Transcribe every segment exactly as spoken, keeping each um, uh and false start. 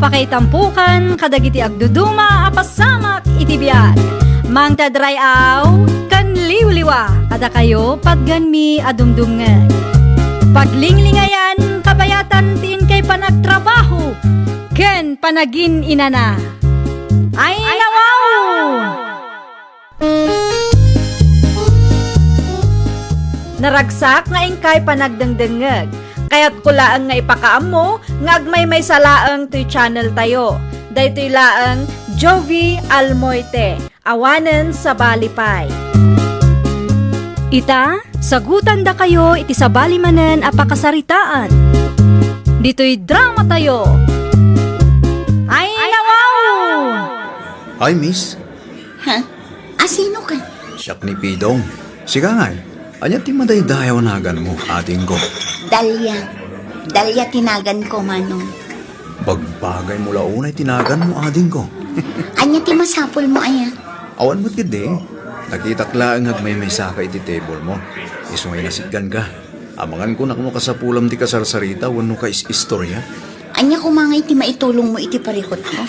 Pakaitampokan kadagiti agduduma a pasamak iti biag. Mangted ray-aw ken liwliwa kadakayo patgenmi a dumdumngeg. Paglinglingayan, kabayatan ti inkay panagtrabaho ken panagin-inana. Ay, nawaw! Naragsak nga inkay panagdengdengngeg. Kayatko laeng nga ipakaammo nga agmaymaysa laeng toy channel tayo. Daytoy laeng Jovie Almoite, awanen sabali pay. Ita, sagutandakayo iti sabali manen a pakasaritaan. Ditoy drama tayo. Ay, nawaw! Ay, miss, Ha? Asino ka? Siak ni Pidong. Sika ngay, ania ti madaydayaw a naganmo, adingko? Dalia. Dalia ti naganko, Manong. Bagbagaymo la unay ti naganmo, adingko. Ania ti masapulmo aya? Awan met ketdi. Nakitak laeng nga agmaymaysaka iti table mo. Isu nga inasitganka. Amangan ko, nakno kasapulam ti kasarsarita wenno kais-istorya. Ania koma ngay ti maitulongmo iti parikutko?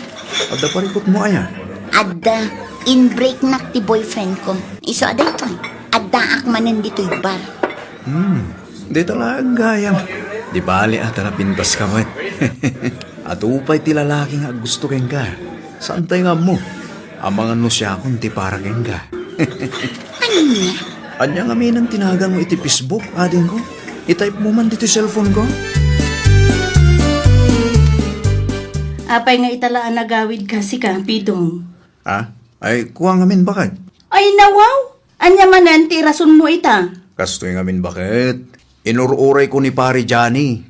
Adda parikutmo aya? Adda, inbreaknak ti boyfriendko. Isu a daytoy, addaak manen ditoy bar. Hmm, dayta laeng gayam. Di bali a ta napintaska met. Adu pay ti lalaki nga aggusto kenka. Saantay nga ammo? Amangan no siakon ti para kenka. Ania? Ania ngamin ti naganmo iti Facebook, adingko? I-type mo man ditoy cellphone ko. Apay nga ita la a nagawidka, sika, Pidong? Ha? Ay, kua ngamin, baket. Ay, nawaw! Ania manen ti rasonmo ita? Kastoy ngamin, baket. Inur-urayko ni Pari Johnny.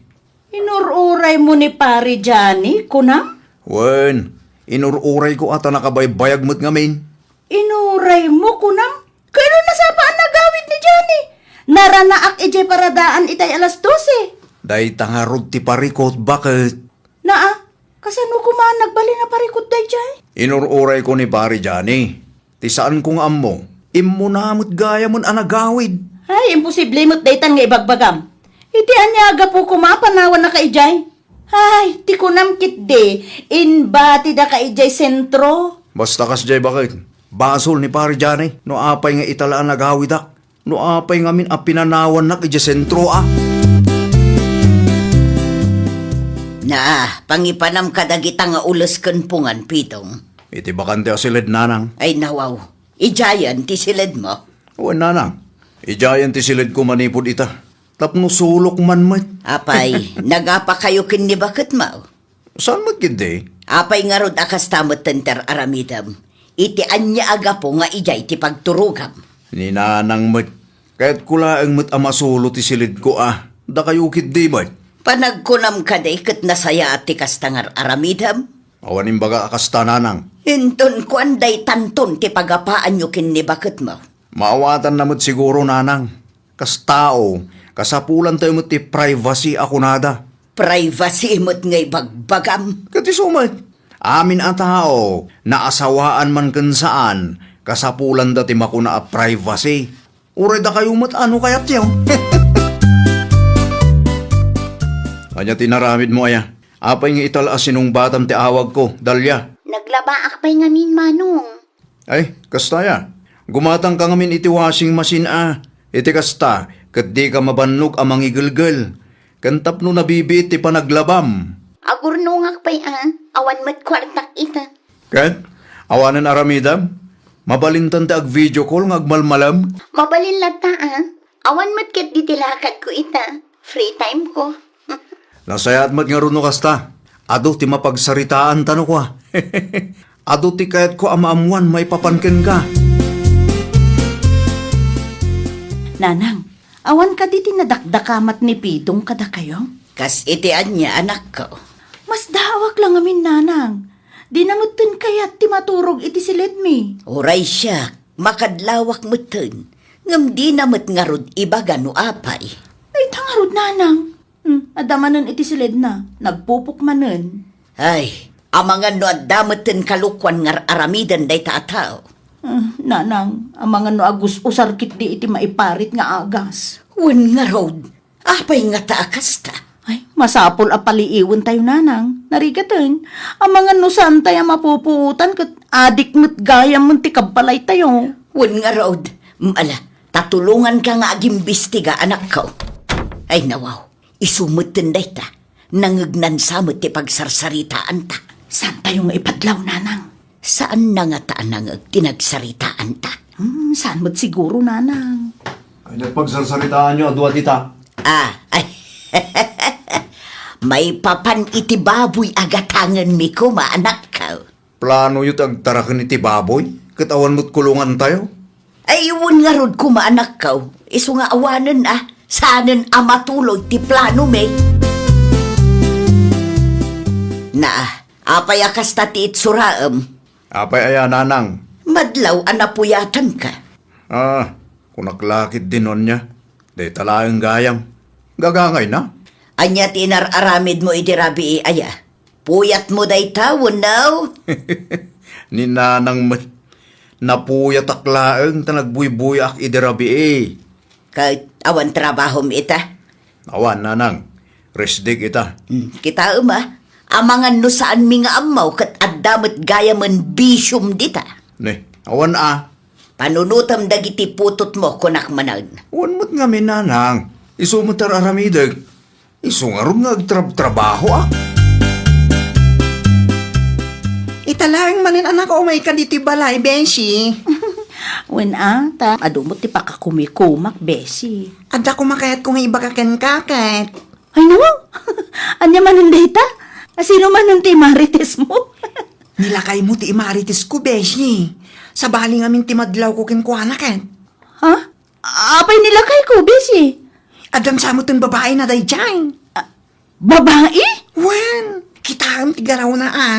Inur-uraymo ni Pari Johnny, kunam? Wen, inur-urayko a ta nakabaybayag met ngamin. Inuraymo, kunam? Kaano nasapa a nagawid ni Johnny? Naranaak idiay paradaan itay alas dose. Dayta ngarud ti parikut, baket. Naa, kasano koma nagbalin a parikut daydiay? Inur-urayko ni Pari Johnny. Ti saanko nga ammo, immuna met gayamen a nagawid. Ay, imposible met daytan nga ibagbagam. Iti ania a gapu koma a panawannaka idiay? Ay, ti kunam ketdi, imbatidaka idiay sentro. Basta kasdiay, baket. Basol ni Pari Johnny no apay nga ita la a nagawidak. No apay ngamin a pinanawannak idiay sentro a. Na, pangipanam kadagita nga ules ken pungan, Pidong. Iti bakante a siled, nanang. Ay, nawaw. Idiayen ti siledmo? Wen, nanang. Idiayen ti siledko manipud ita. Tapno sulok man met. Apay, nagapakayo ken ni baketmo? Saan met ketdi? Apay ngarud a kasta metten ti ar-aramidem? Iti ania a gapu nga idiay ti pagturogam? Ni nanang met. Kayatko laeng met a masulo ti siledko a. Dakayo ketdi met. Panagkunam kadi ket nasayaat ti kasta nga ar-aramidem? Awan imbaga a kasta, nanang. Inton kuan, daytanton ti pagapaanyo ken ni baketmo. Maawatanna met siguro, nanang. Kas tao, kasapulantayo met ti privacy a kunada. Privacy met nga ibagbagam. Ket isu met, amin a tao, naasawaan man ken saan, kasapulanda ti makuna a privacy. Uray dakayo met a no kayatyo. Ania ti inaramidmo aya? Apay nga ita la a sinungbatam ti awagko, Dalia? Naglabaak pay ngamin, Manong. Ay, kasta aya. Gumatangka ngamin iti washing machine a. Iti kasta, ket dika mabannog a mangigelgel. Ken tapno nabibiit ti panaglabam. Agurnongak pay a, awan met kuartak ita. Ket, awanen aramidem? Mabalintan ti ag-video call nga agmalmalem? Mabalin latta a. Awan met ketdi ti lakadko ita. Free time ko. Nasayaat met ngarud no kasta. Adu ti mapagsaritaanta no kua. Adu ti kayatko a maammuan maipapan kenka. Nanang, awan kadi ti nadakdakamat ni Pidong kadakayo? Kas iti ania, anakko? Masdaawak la ngamin, Nanang. Dina metten kayat ti maturog iti siledmi. Uray siak, makadlawak metten. Ngem dina met ngarud ibaga no apay. Dayta ngarud, Nanang. Hmm, adda manen iti siledna, nagpupok manen. Ay, amangan no adda metten kalokuan nga ar-aramiden dayta a tao. Ah, Nanang, amangan no agus-usar ketdi iti maiparit nga agas. Wen ngarud, apay ngata a kasta? Ay, Masapul a paliiwentayo, nanang. Narigaten, amangan no saantay a mapupuotan ket adik met gayam ti kabbalaytayo. Wen ngarud, ala, ta tulonganka nga agimbistiga, anakko. Ay, nawaw, isu metten dayta. Nangegnan sa met ti pagsarsaritaanta. Saantayo nga ipadlaw, nanang? Saanna ngata a nangeg ti nagsaritaanta? Hmm, saan met siguro, nanang? Ay, nagpagsarsaritaanyo a dua dita? Ah, ay. Maipapan iti baboy a gatangenmi koma, anakko. Planoyo ti agtaraken iti baboy, ket awan met kulongantayo? Ay, wen ngarud koma, anakko, isu nga awanen a, sanen a matuloy ti planomi. Na, apay a kasta ti itsuraem? Apay aya, nanang? Madlaw a napuyatanka. Ah, kunak la ketdi no ania. Dayta laeng gayam. Gagangayna? Ania ti inar-aramidmo idi rabii aya? Puyatmo dayta, wenno? Ni nanang met. Napuyatak laeng ta nagbuybuyaak idi rabii. Ket awan trabahom ita? Awan, nanang. Rest day-k ita. Hmm, kitaem a. Amangan no saanmi nga ammo ket adda met gayamen bisiom dita. Ne, awan a. Panunotem dagiti putotmo, kunak manen. Wen met ngamin, nanang. Isu met ar-aramidek. Isu ngarud nga agtrabtrabahoak. Ita laeng manen, anak, umayka ditoy balay, beshi. Wen a, ta adu met ti pakakumikumak, beshi. Adda koma kayatko nga ibaga kenka ket. Ay, nawaw! Ania manen dayta? A, sino manen ti marites mo? Ni lakaymo ti imaritesko, beshi. Sabali ngamin ti madlawko kenkuana ket. Ha? Apay ni lakayko, beshi? Addan sa metten babaina daydiay. Ah, babai? Wen, kitaem ti garawna a.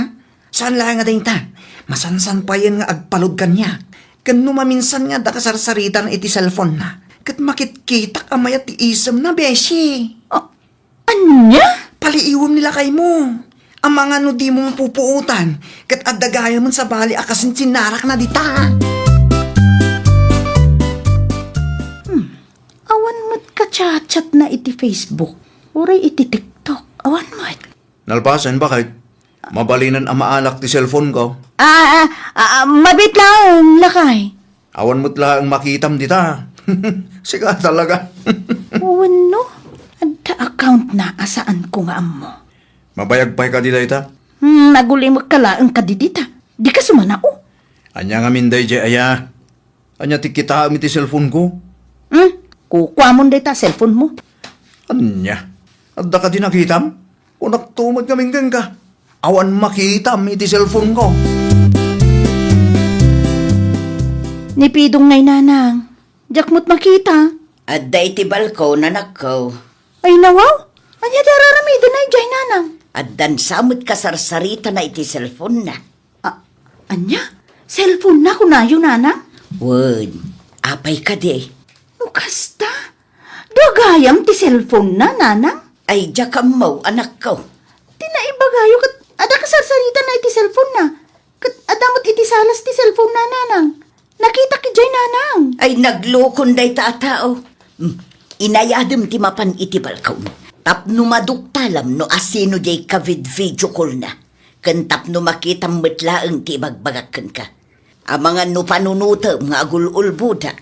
Saan la nga dayta? Masansan payen nga agpalud kaniak. Ken no maminsan nga adda kasarsaritana iti cellphone-na, ket makitkitak a mayat ti isemna, beshi. Ah, Ania? Paliiwem ni lakaymo. Amangan no dimo pupuotan, ket adda gayamen sabali a kasinsinnarakna dita. Hmm. Awan met kachatchatna iti Facebook, uray iti TikTok. Awan met. Nalpasen, baket? Mabalinen a maalak ti cellphone-ko. Ah, ah, ah, ah, mabiit laeng, lakay. Awan met laeng makitam dita. Sika talaga. Wenno, adda account-na a saanko nga ammo. Mabayag pay kadi dayta? Hmm, nagulimekka laeng kadi dita. Dika sumanao. Ania ngamin daydiay aya? Ania ti kitaem iti cellphone-ko? Hmm, kukuamon dayta cellphone-mo. Ania? Adda kadi nakitam? Kunakto met ngamin kenka, awan makitam iti cellphone-ko. Ni Pidong ngay, nanang. Diak met makita. Adda iti balkon, anakko. Ay, nawaw? Ania ti ar-aramidna idiay, nanang? Addan sa met kasarsaritana iti cellphone-na. A-, ania? Cellphone-na kunayo, nanang? Wen, apay kadi? No kasta, dua gayam ti cellphone-na, nanang? Ay, diak ammo, anakko. Ti naibagayo ket adda kasarsaritana iti cellphone-na. Ket adda met iti salas ti cellphone-na, nanang. Nakitak idiay, nanang. Ay, naglukon dayta a tao. Hmm, inayadem ti mapan iti balkon. Tapno maduktalam no asino diay kavid-video call-na. Ken tapno makitam met laeng ti ibagbagak kenka. Amangan no panunotem nga agul-ulbodak.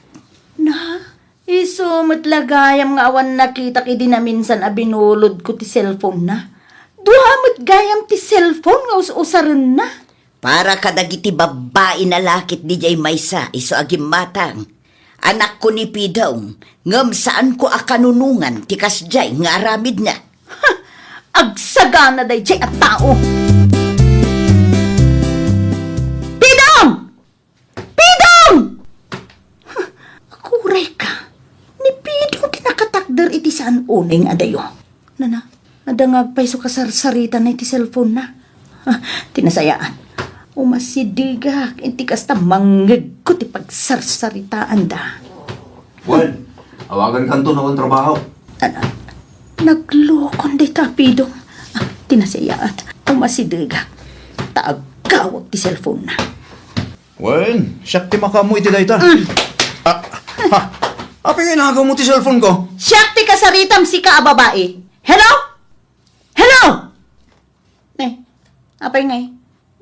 Na, isu met la gayam nga awan nakitak idi naminsan a binulodko ti cellphone-na. Dua met gayam ti cellphone nga us-usarenna. Para kadagiti babbai a lakit didiay maysa, isu a gimmatang. Anakko ni Pidong, ngem saanko a kanunongan ti kasdiay nga aramidna. Ha! Agsagana daydiay a tao! Pidong! Pidong! Huh, aguray ka. Ni Pidong ti nakatakder iti saan unay nga adayo. Nana, adda nga agpayso kasarsaritana iti cellphone-na. Ah, ti nasayaat. Umasidegak, iti kasta mangngegko ti pagsarsaritaanda. Wen, awagankanto no awan trabaho. Nana, naglukon dayta a Pidong. Ah, ti nasayaat. Umasidegak. Ta aggawak ti cellphone-na. Wen, siak ti makaammo iti dayta. Mm. Ah, ha? Apay nga inagawmo ti cellphone-ko? Siak ti kasaritam, sika a babai. Hello? Apay ngay,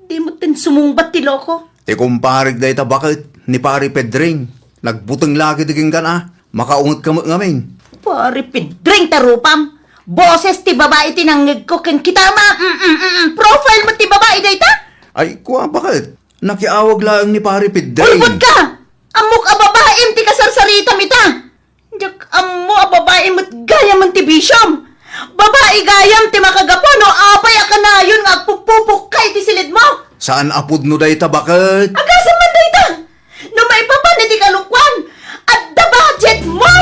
di met ten sumungbat ti loko. Ti kumparek dayta baket ni Pari Pedring. Nagbuteng la ketdi kenka a. Makaunget ka met ngamin. Pari Pedring ta rupam. Boses ti babai ti nangngegko ken kita ma, mm, mm, mm, mm, profile met ti babai dayta. Ay, kua, baket? Nakiawag laeng ni Pari Pedring. Ulbod ka! Ammok a babaim ti kasarsaritam ita. Diak ammo a babai met gayam ti bisiom. Babai gayam ti makagapu no apay a kanayon nga agpupupukka iti silidmo. Saan a pudno dayta, baket? Agasem man dayta! No maipapan iti kalokuan, adda budgetmo!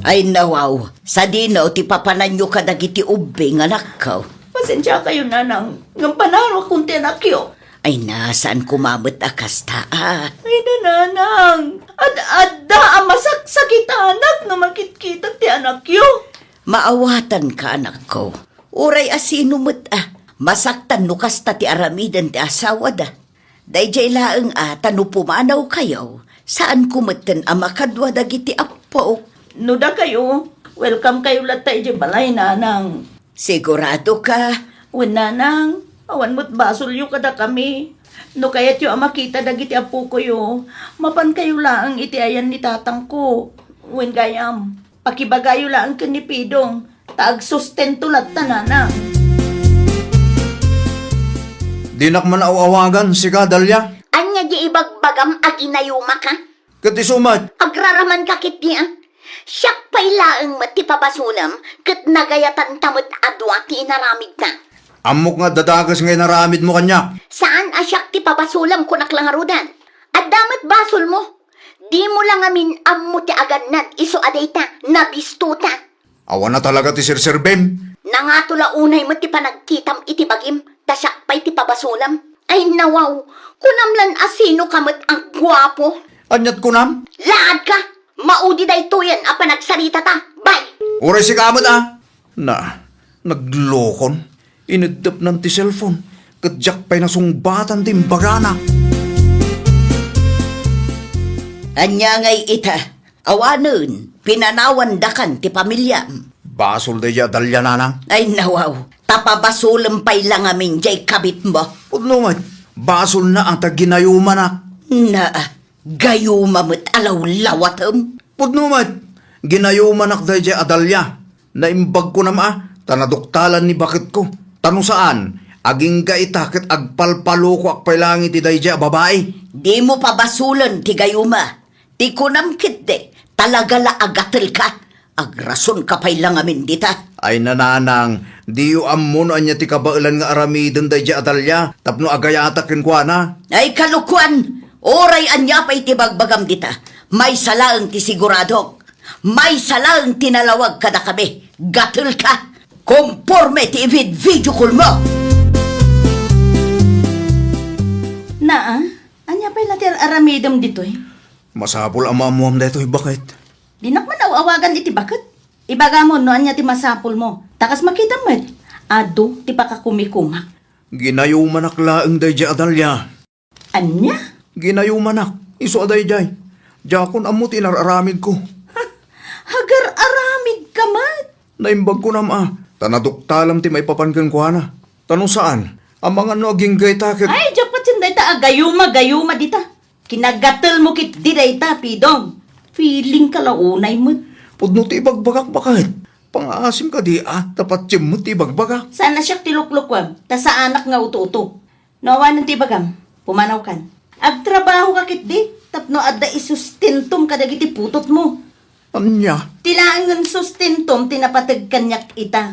Ay, nawaw, sadino ti papananyo kadagiti ubbing, anakko? Pasensiakayo, nanang, ngem pananakon ti anakyo. Ay, saan koma met a kasta, a. Ay, nanang, ad-adda a masaksakitanak no makitkitak ti anakyo. Maawatanka, anakko. Uray a sino met a, masaktan no kasta ti aramiden ti asawada. Daydiay laeng a ta no pumanawkayo, saanko metten a makadua dagiti appok. No dakayo, welcome kayo latta idiay balay, nanang. Sigurado ka? Wen, nanang, awan met basolyo kadakami. No kayatyo a makita dagiti appokoyo, mapankayo laeng iti ayan ni tatangko. Wen gayam, pakibagayo laeng ken ni Pidong, ta agsustento latta, nanang. Dinak man aw-awagan sika, Dalia. Ania di ibagbagam a ginayumaka? Ket isu met. Agraramanka ketdi a. Siak pay laeng met ti pabasolem, ket nagayatanta met a dua ti inaramidta. Ammok nga adda dakes nga inaramidmo kaniak. Saan a siak ti pabasolem, kunak la ngaruden. Adda met basolmo. Dimo la ngamin ammo ti agannad isu a dayta, nabistota. Awan a talaga ti serserbim. Nangato la unay met ti panagkitam iti bagim, ta siak pay ti pabasolem. Ay, nawaw, kunam lan a sino ka met a guapo. Aniat kunam? Laadka! Maudi daytoyen a panagsaritata. Bye! Uray sika met a. Na, naglokon. Ineddepnan ti cellphone, ket diak pay nasungbatan ti imbagana. Ania ngay ita? Awanen, pinanawandakan ti pamiliam. Basol daydiay a Dalia, nanang. Ay, nawaw, ta pabasolem pay la ngamin diay kabitmo. Pudno met, basolna a ta ginayumanak. Na, gayuma met a lawlawatem. Pudno met, ginayumanak daydiay a Dalia. Naimbag kunam a, ta naduktalan ni baketko. Ta no saan, agingga ita ket agpalpalokoak pay laeng iti daydiay a babai. Dimo pabasolen ti gayuma. Ti kunam ketdi, talaga la agatelka. Agrasonka pay la ngamin dita. Ay, nanang, diyo ammo no ania ti kabaelan nga aramiden daydiay a Dalia tapno agayatak kenkuana. Ay, kalokuan! Uray ania pay ti bagbagam dita, maysa laeng ti siguradok. Maysa laeng ti nalawag kadakami. Gatelka! Komporme ti ivid video call mo! Naa, ania pay la ti ar-aramidem ditoy? Masapul a maammuam daytoy, baket. Dinak man aw-awagan iti baket. Ibagam no ania ti masapulmo. Ta kas makitam met, adu ti pakakumikumak. Ginayumanak laeng daydiay a Dalia. Ania? Ginayumanak, isu a daydiay. Diakon ammo ti inar-aramidko. Ha? Agar-aramidka met? Naimbag kunam a, ta naduktalam ti maipapan kenkuana. Ta no saan, amangan no agingga ita ket. Ay, diak patien dayta a gayuma-gayuma dita. Kinagatelmo ketdi dayta, Pidong. Feelingka la unay met. Pudno ti ibagbagak, baket. Pangaasim kadi a, ta patiem met ti ibagbagak. Saan a siak ti luklukuem, ta saanak nga uto-uto. No awanen ti ibagam, pumanawkan. Agtrabahoka ketdi tapno adda isustentom kadagiti putotmo. Ania? Ti laengen sustentom ti napateg kaniak ita.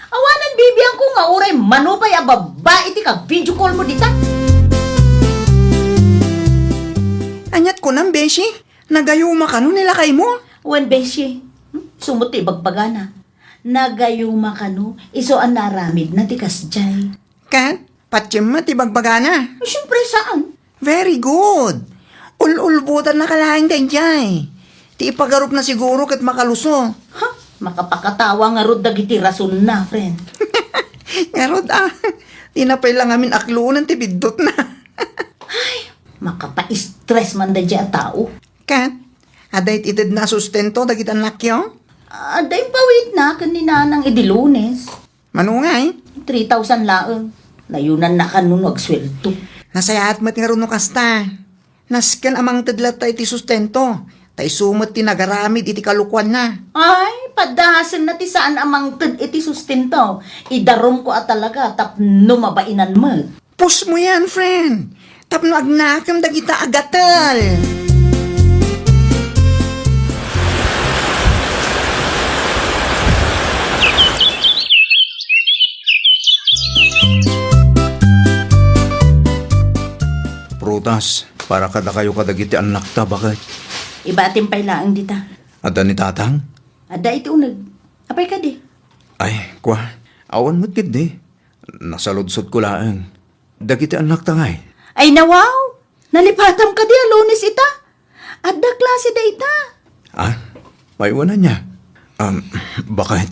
Awanen bibiangko nga uray mano pay a babbai ti ka-video call mo dita. Aniat kunam, beshi? Nagayuma kano ni lakaymo? Wen, beshi. Hmm? Sumot ti ibagbagana. Nagayuma kano isu a naaramidna ti kasdiay. Ket, patiem met ti bagbagana. Siyempre, saan? Very good. Ul-ulbodannaka laeng daydiay. Ti ipagarupna siguro ket makaluso. Ha? Makapakatawa ngarud dagiti rasonna, friend. Ngarud, a. Dina pay la ngamin aklonen ti biddutna. Ay, makapa-stress man daydiay a tao. Ket, adda it-itedna a sustento dagiti annakyo? Adda impawitna ken ni Nanang idi Lunes. Mano ngay? Three thousand laeng. Nayonan na kano no agsueldo. Nasayaat met ngarud no kasta. Nasken a mangted latta iti sustento, ta isu met ti nagaramid iti kalokoanna. Ay, padasenna ti saan a mangted iti sustento. Idarumko a talaga tapno mabainan met. Push mo yan, friend. Tapno agnakem dagita a gatel. Prutas, para kadakayo kadagiti annakta, baket. Ibatim pay laeng dita. Adda ni tatang? Adda iti uneg. Apay kadi? Ay, kwa, awan met ketdi. Nasaludsodko laeng. Dagiti annakta ngay? Ay, nawaw! Nalipatam kadi a Lunes ita? Adda klase dayta? Ah, maywan ania? Um, baket,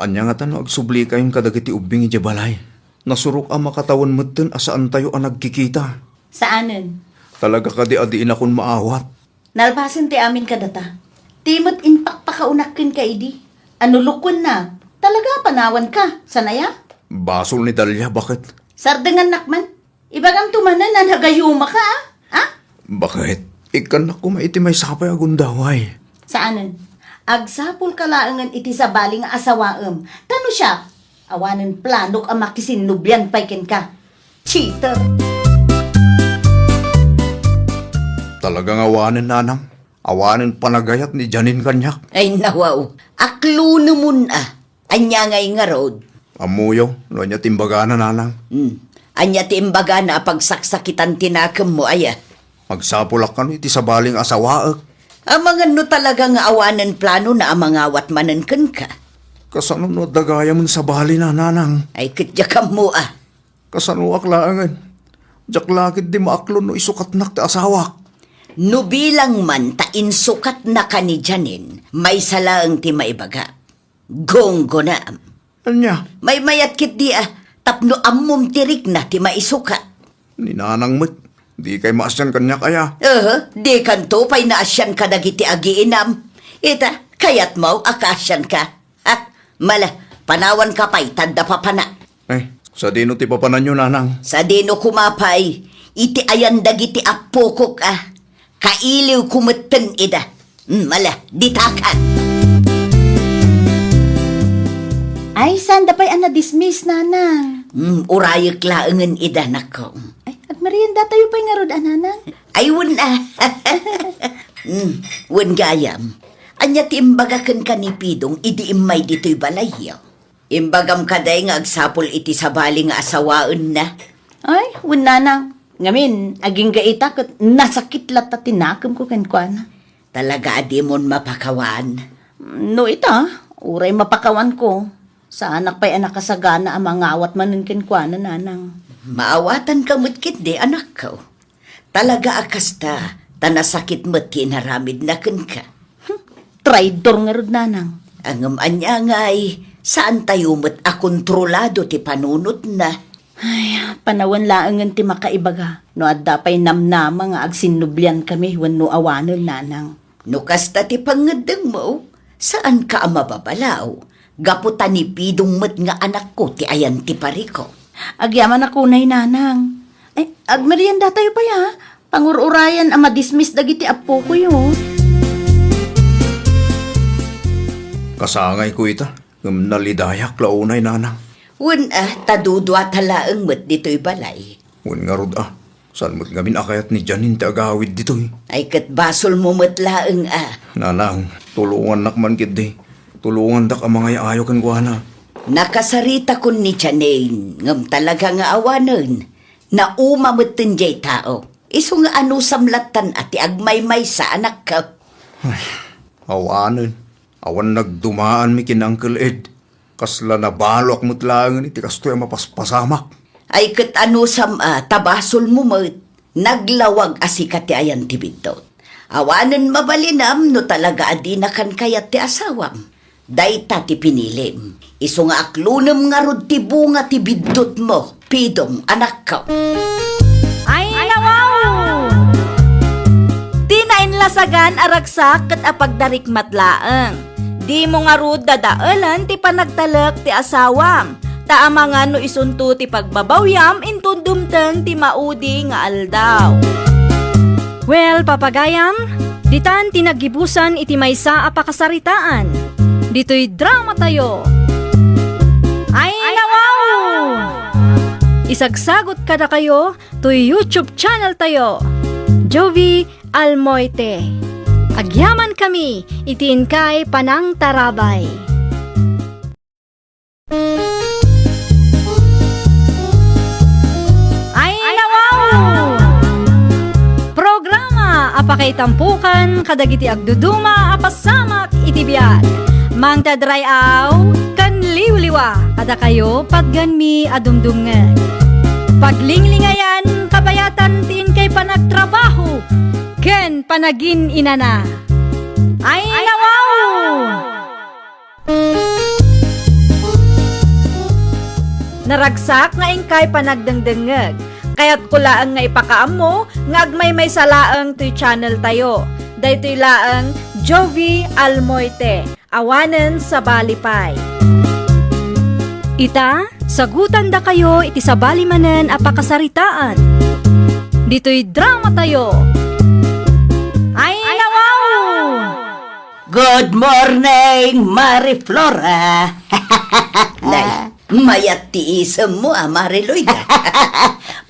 ania ngata no agsublikayon kadagiti ubbing idiay balay? Nasurok a makatawen metten a saantayo a nagkikita. Saanen. Talaga kadi a diinakon maawat. Nalpasen ti amin kadata. Ti met impakpakaunak kenka idi. Ano lukuenna? Talaga a panawanka, saan aya? Basol ni Dalia, baket. Sardengannak man. Ibagamto manen a nagayumaka, a? A? Baket. Ikkannak koma iti maysa pay a gundaway. Saanen. Agsapulka laengen iti sabali nga asawaem. Ta no siak, awanen planok a makisinnublian pay kenka. Cheater! Talaga nga awanen, nanang. Awanen panagayat ni Janine kaniak. Ay, nawaw. Aklonemon a. Ania ngay ngarud? Ammoyo, no ania ti imbagana, nanang. Hmm. Ania ti imbagana a pagsaksakitan ti nakemmo, aya? Agsapulak kano iti sabali nga asawaek. Amangan no talaga nga awanen planona a mangawat manen kenka. Kasano no adda gayamen sabalina, nanang? Ay, ket diak ammo a. Kasanoak laengen? Diak la ketdi maaklon no isukatnak ti asawak. No bilang man ta insukatnaka ni Janine, maysa laeng ti maibaga. Gunggonam. Ania? Maymayat ketdi a, tapno ammom ti rikna ti maisukat. Ni nanang met, dikay maasian kaniak aya? Aha, dikanto pay naasian kadagiti agiinam. Ita, kayatmo a kaasianka? Ha? Mala, panawanka pay ta adda papanak. Eh, sadino ti papananyo, nanang? Sadino koma pay, iti ayan dagiti appokok a. Kailiwko metten ida. Mm, mala, ditakan. Ay, saanda pay a na-dismiss, nanang? Mm, urayek laengen ida, nako. Ay, agmeriendatayo pay ngarud a, nanang? Ay, wen a. Mm, wen gayam. Ania ti imbaga kenka ni Pidong idi immay ditoy balayyo? Imbagam kadi nga agsapul iti sabali nga asawaenna? Ay, wen nanang. Ngamin, agingga ita ket nasakit latta ti nakemko kenkuana. Talaga a dimon mapakawan? No ita, uray mapakawanko, saanak pay a nakasagana a mangawat manen kenkuana, nanang. Maawatanka met ketdi, anakko. Talaga a kasta, ta nasakit met ti inaramidna kenka. Hmm, traidor ngarud, nanang. Ngem ania ngay, saantayo met a kontrolado ti panunotna. Ay, panawen laengen ti makaibaga no adda pay namnama nga agsinnubliankami wenno awanen, nanang. No kasta ti pangngeddengmo, saanka a mababalaw, gapu ta ni Pidong met nga anakko ti ayan ti pariko. Agyamanak unay, nanang. Ay, agmeriendatayo pay a. Pangur-urayan a madismiss dagiti appokoyo. Kasangayko ita, ngem nalidayak la unay, nanang. Wen a, ta duduata laeng met ditoy balay. Wen ngarud a, saan met ngamin a kayat ni Janine ti agawid ditoy? Ay, ket basolmo met laeng a. Nanang, tulongannak man ketdi. Tulongandak a mangay-ayo kenkuana. Nakasaritakon ni Janine, ngem talaga nga awanen. Nauma metten jay tao. Isu nga anusam lattan a ti agmaymaysa, anakko. Ay, awanen. Awan nagdumaanmi ken Uncle Ed. Kasla nabaloak met laengen iti kastoy a mapaspasamak. Ay ket anusam a, ta basolmo met, naglawag a sika ti ayan ti biddut. Awanen mabalinam no talaga a dinakan kayat ti asawam. Dayta ti pinilim. Isu nga aklonem ngarud ti bunga ti biddutmo, Pidong, anakko. Ay, nawaw! Ti nainlasagan a ragsak ket apagdarikmat laeng. Dimo ngarud dadaelen ti panagtalek ti asawam. ta amangan no isunto ti pagbabawiam inton dumteng ti maudi nga aldaw. Well, papagayam, ditan ti naggibusan iti maysa a pakasaritaan. Ditoy drama tayo. Ay, nawaw! Isagsagot kadakayo toy YouTube channel tayo, Jovie Almoite. Agyaman kami iti inkay panangtarabay. Ay, nawaw! Programa a pakaitampukan kadagiti agduduma a pasamak iti biag. Mangtadray-aw ken liwliwa kadakayo patgenmi a dumdumngeg. Paglinglingayan kabayatan ti inkay panagtrabaho ken panagin-inana. Ay, nawaw! Naragsak nga inkay panagdengdengngeg. Kayatko laeng nga ipakaammo nga agmaymaysa laeng toy channel tayo. Daytoy laeng Jovie Almoite, awanen sabali pay. Ita, sagutandakayo iti sabali manen a pakasaritaan. Ditoy drama tayo. Ay, nawaw! Good morning, Mari Flora. Nay, mayat ti isemmo a, Mari Loida.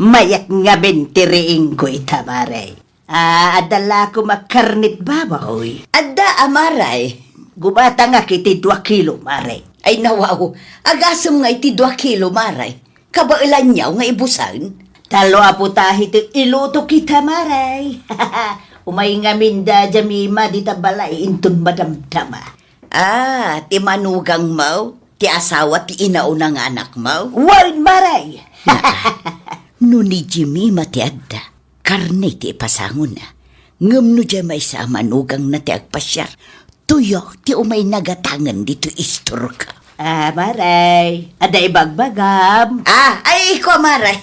Mayat ngamin ti riingko ita, Mari. Ah, adda la koma karnit baboy. Adda a, Mari. Gumatangak iti dua kilo, Mari. Ay, nawaw. Agasem nga iti dua kilo, Mari. Kabaelanyo nga ibusen? Tallo a putahe ti ilutok ita, Mari. Umay ngamin da Jemima dita balay inton madamdama. Ah, ti manugangmo? Ti asawa ti inauna nga anakmo? Wen, Mari! No ni Jemima ti adda, karne ti ipasangona. Ngem no diay maysa a manugangna ti agpasiar, tuyo ti umay nagatangen ditoy istorko. Ah, Mari, adda ibagbagam? Ah, ay, iko, Mari.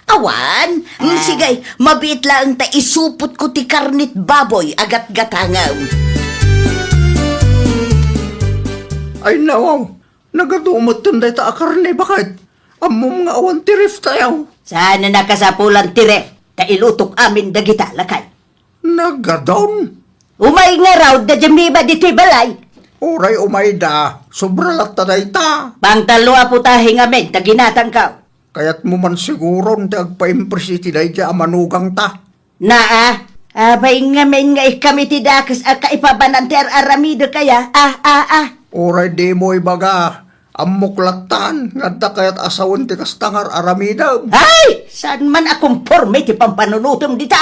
Awan. Mm, ah, sige, mabiit laeng ta isupotko ti karnit baboy a gatgatangem. Ay, nawaw. Nagadu metten dayta a karne, baket. Ammom nga awan ti ref tayo. Saan a nakasapulan ti ref, ta ilutok amin dagita, lakay. Nagadun? Umay ngarud da Jemima ditoy balay. Uray umayda, sobra latta dayta. Pangtallo a putahe ngamin ta ginatangko. Kayatmo man siguron ti agpaimpres iti daydiay a manugangta. Naa, apay ngamin nga ikam iti dakes a kaipabanan ti ar-aramidek aya? Ah, ah, ah. Uray dimo ibaga, ammok lattan nga adda kayat a sawen ti kasta nga ar-aramidem. Ay! Saan man a komporme ti pampanunutom dita?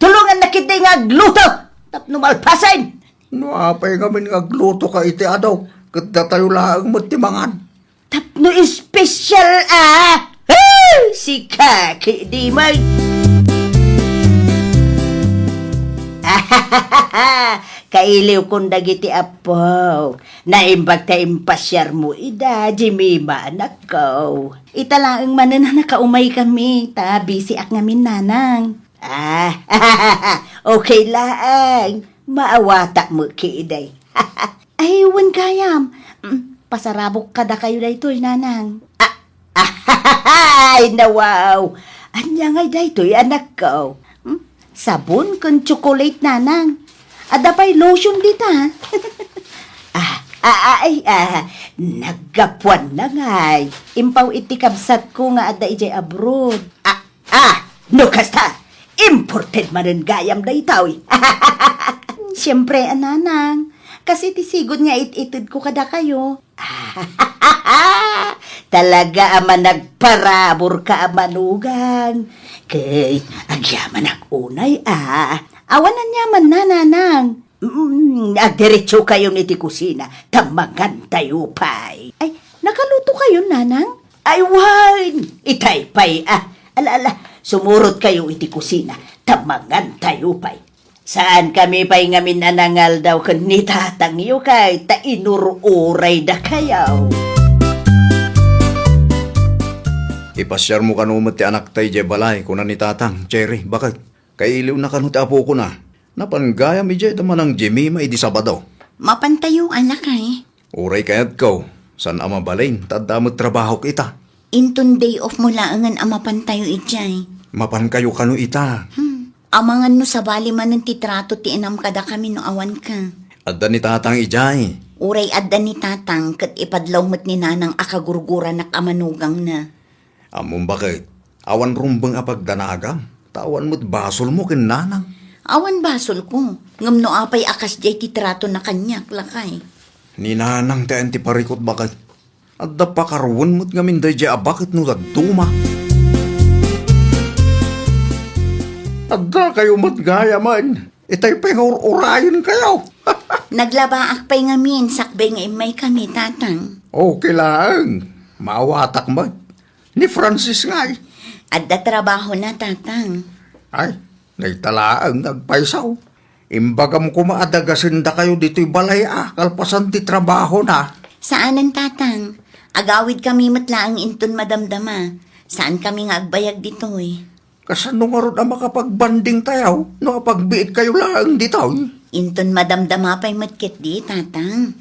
Tulongannak ketdi nga agluto tapno malpasen. No apay ngamin nga aglutoka iti adu, ket datayo laeng met ti mangan. Tapno espesyal a, ah, sika ketdi met. Kailiwkon dagiti apo. Naimbag ta impasiarmo ida, Jemima, anakko. Ita laeng manen a nakaumaykami, ta bisiak ngamin, nanang. Ah, okay laeng. Maawatak met ketdi. Ay, wen gayam. Mm, pasarabok kadakayo daytoy, nanang. Ah, ay, nawaw. Ania ngay daytoy, anakko? Hmm? Sabon ken tsokolate, nanang. Adda pay lotion dita. Ah, ah, ay, ah, naggapuanna ngay. Impaw iti kabsatko nga adda idiay abroad. Ah, ah, no kasta, imported manen gayam daytoy. Siempre, a, nanang. Kas iti sigud nga it-itedko kadakayo. Talaga a managparaburka a manugang. Ket agyamanak unay a. Awan aniamanna, nanang. Mm, agdiretsokayon iti kusina, ta mangantayo pay. Ay, nakalutokayon, nanang? Ay, wen! Itay pay, ah. Ala, ala, sumurotkayo iti kusina, ta mangantayo pay. Saankami pay ngamin a nangaldaw ken ni tatangyo kay ta inur-uraydakayo. Ipasiarmo kano met ti anakta idiay balay, kuna ni tatang, Cherry, baket. Kailiwna kano ti apokona. Napan gayam idiay da manang Jemima idi Sabado. Mapantayo, a, lakay. Uray kayatko, Saan a mabalin, ta adda met trabahok ita. Inton day off mo laengen a mapantayo idiay. Mapankayo kano ita? Hmm. Amangan no sabali manen ti trato ti inam kadakami no awanka. Adda ni Tatang idiay. Uray adda ni Tatang ket ipadlaw met ni Nanang a kagurguranak a manugangna. Ammom baket, awan rumbeng a pagdanagam, ta awan met basolmo ken Nanang. Awan basolko, ngem no apay a kasdiay ti tratona kaniak, lakay. Ni Nanang ti ayan ti parikut, baket. Adda pakaruenmo met ngamin daydiay a baket no dadduma. Adda kayo met gayamen. Itay pay nga ur-urayen kayo. Naglabaak pay ngamin, sakbay nga immaykami, Tatang. Okay laeng. Maawatak met. Ni Francis ngay? Adda trabahona, Tatang. Ay, dayta laeng nga agpayso. Imbagam koma a dagasendakayo ditoy balay a kalpasan ti trabahona. Saanen, Tatang. Agawidkami met laeng inton madamdama. Saankami nga agbayag ditoy. Kasano ngarud a makapagbandingtayo no apagbiitkayo laeng ditoy? Inton madamdama pay met ketdi, Tatang.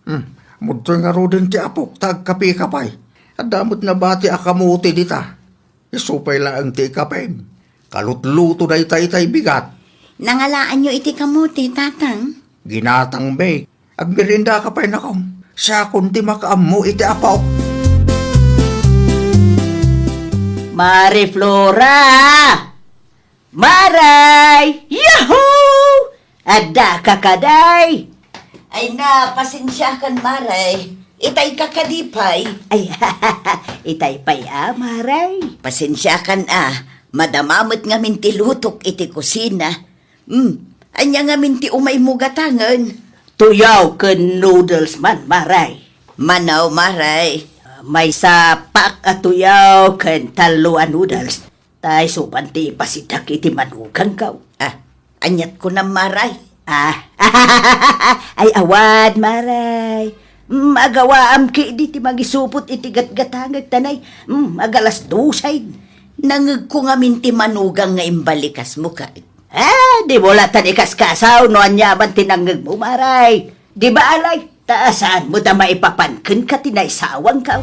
Hmm, umudtoy ngaruden ti apok ta agkapika pay. Adda met nabati a kamote dita. Isu pay laeng ti ikapem. Kalutluto dayta itay bigat. Nangalaanyo iti kamote, Tatang? Ginatangmi. Agmeriendaka pay, nakom. Siakon ti makaammo iti apok. Mari Flora! Maray! Yahoo! Adda ka kadi? Ay na, pasensiakan, Maray. Itay ka kadi pay. Ay, itay pay a, Maray. Pasensiakan a, madama met ngamin ti lutok iti kusina. Hmm, ania ngamin ti umaymo gatangen? Tuyaw ken noodles man, Maray. Mano, Maray? Maysa pack a tuyaw ken tallo a noodles. Ta isuban ti ipasidak iti manugangko. Ah, aniat kunam, Maray? Ah, ay awan, Maray. Mm, agawaam ketdi ti mangisupot iti gatgatangek ta nay, mm, agalas dose. Nangngegko ngamin ti manugang nga imbalikasmo ket. Ah, dimo latta ikaskasaw no aniaman ti nangngegmo, Maray. Di bale, ta saan met a maipapan kenka ti naisawangko.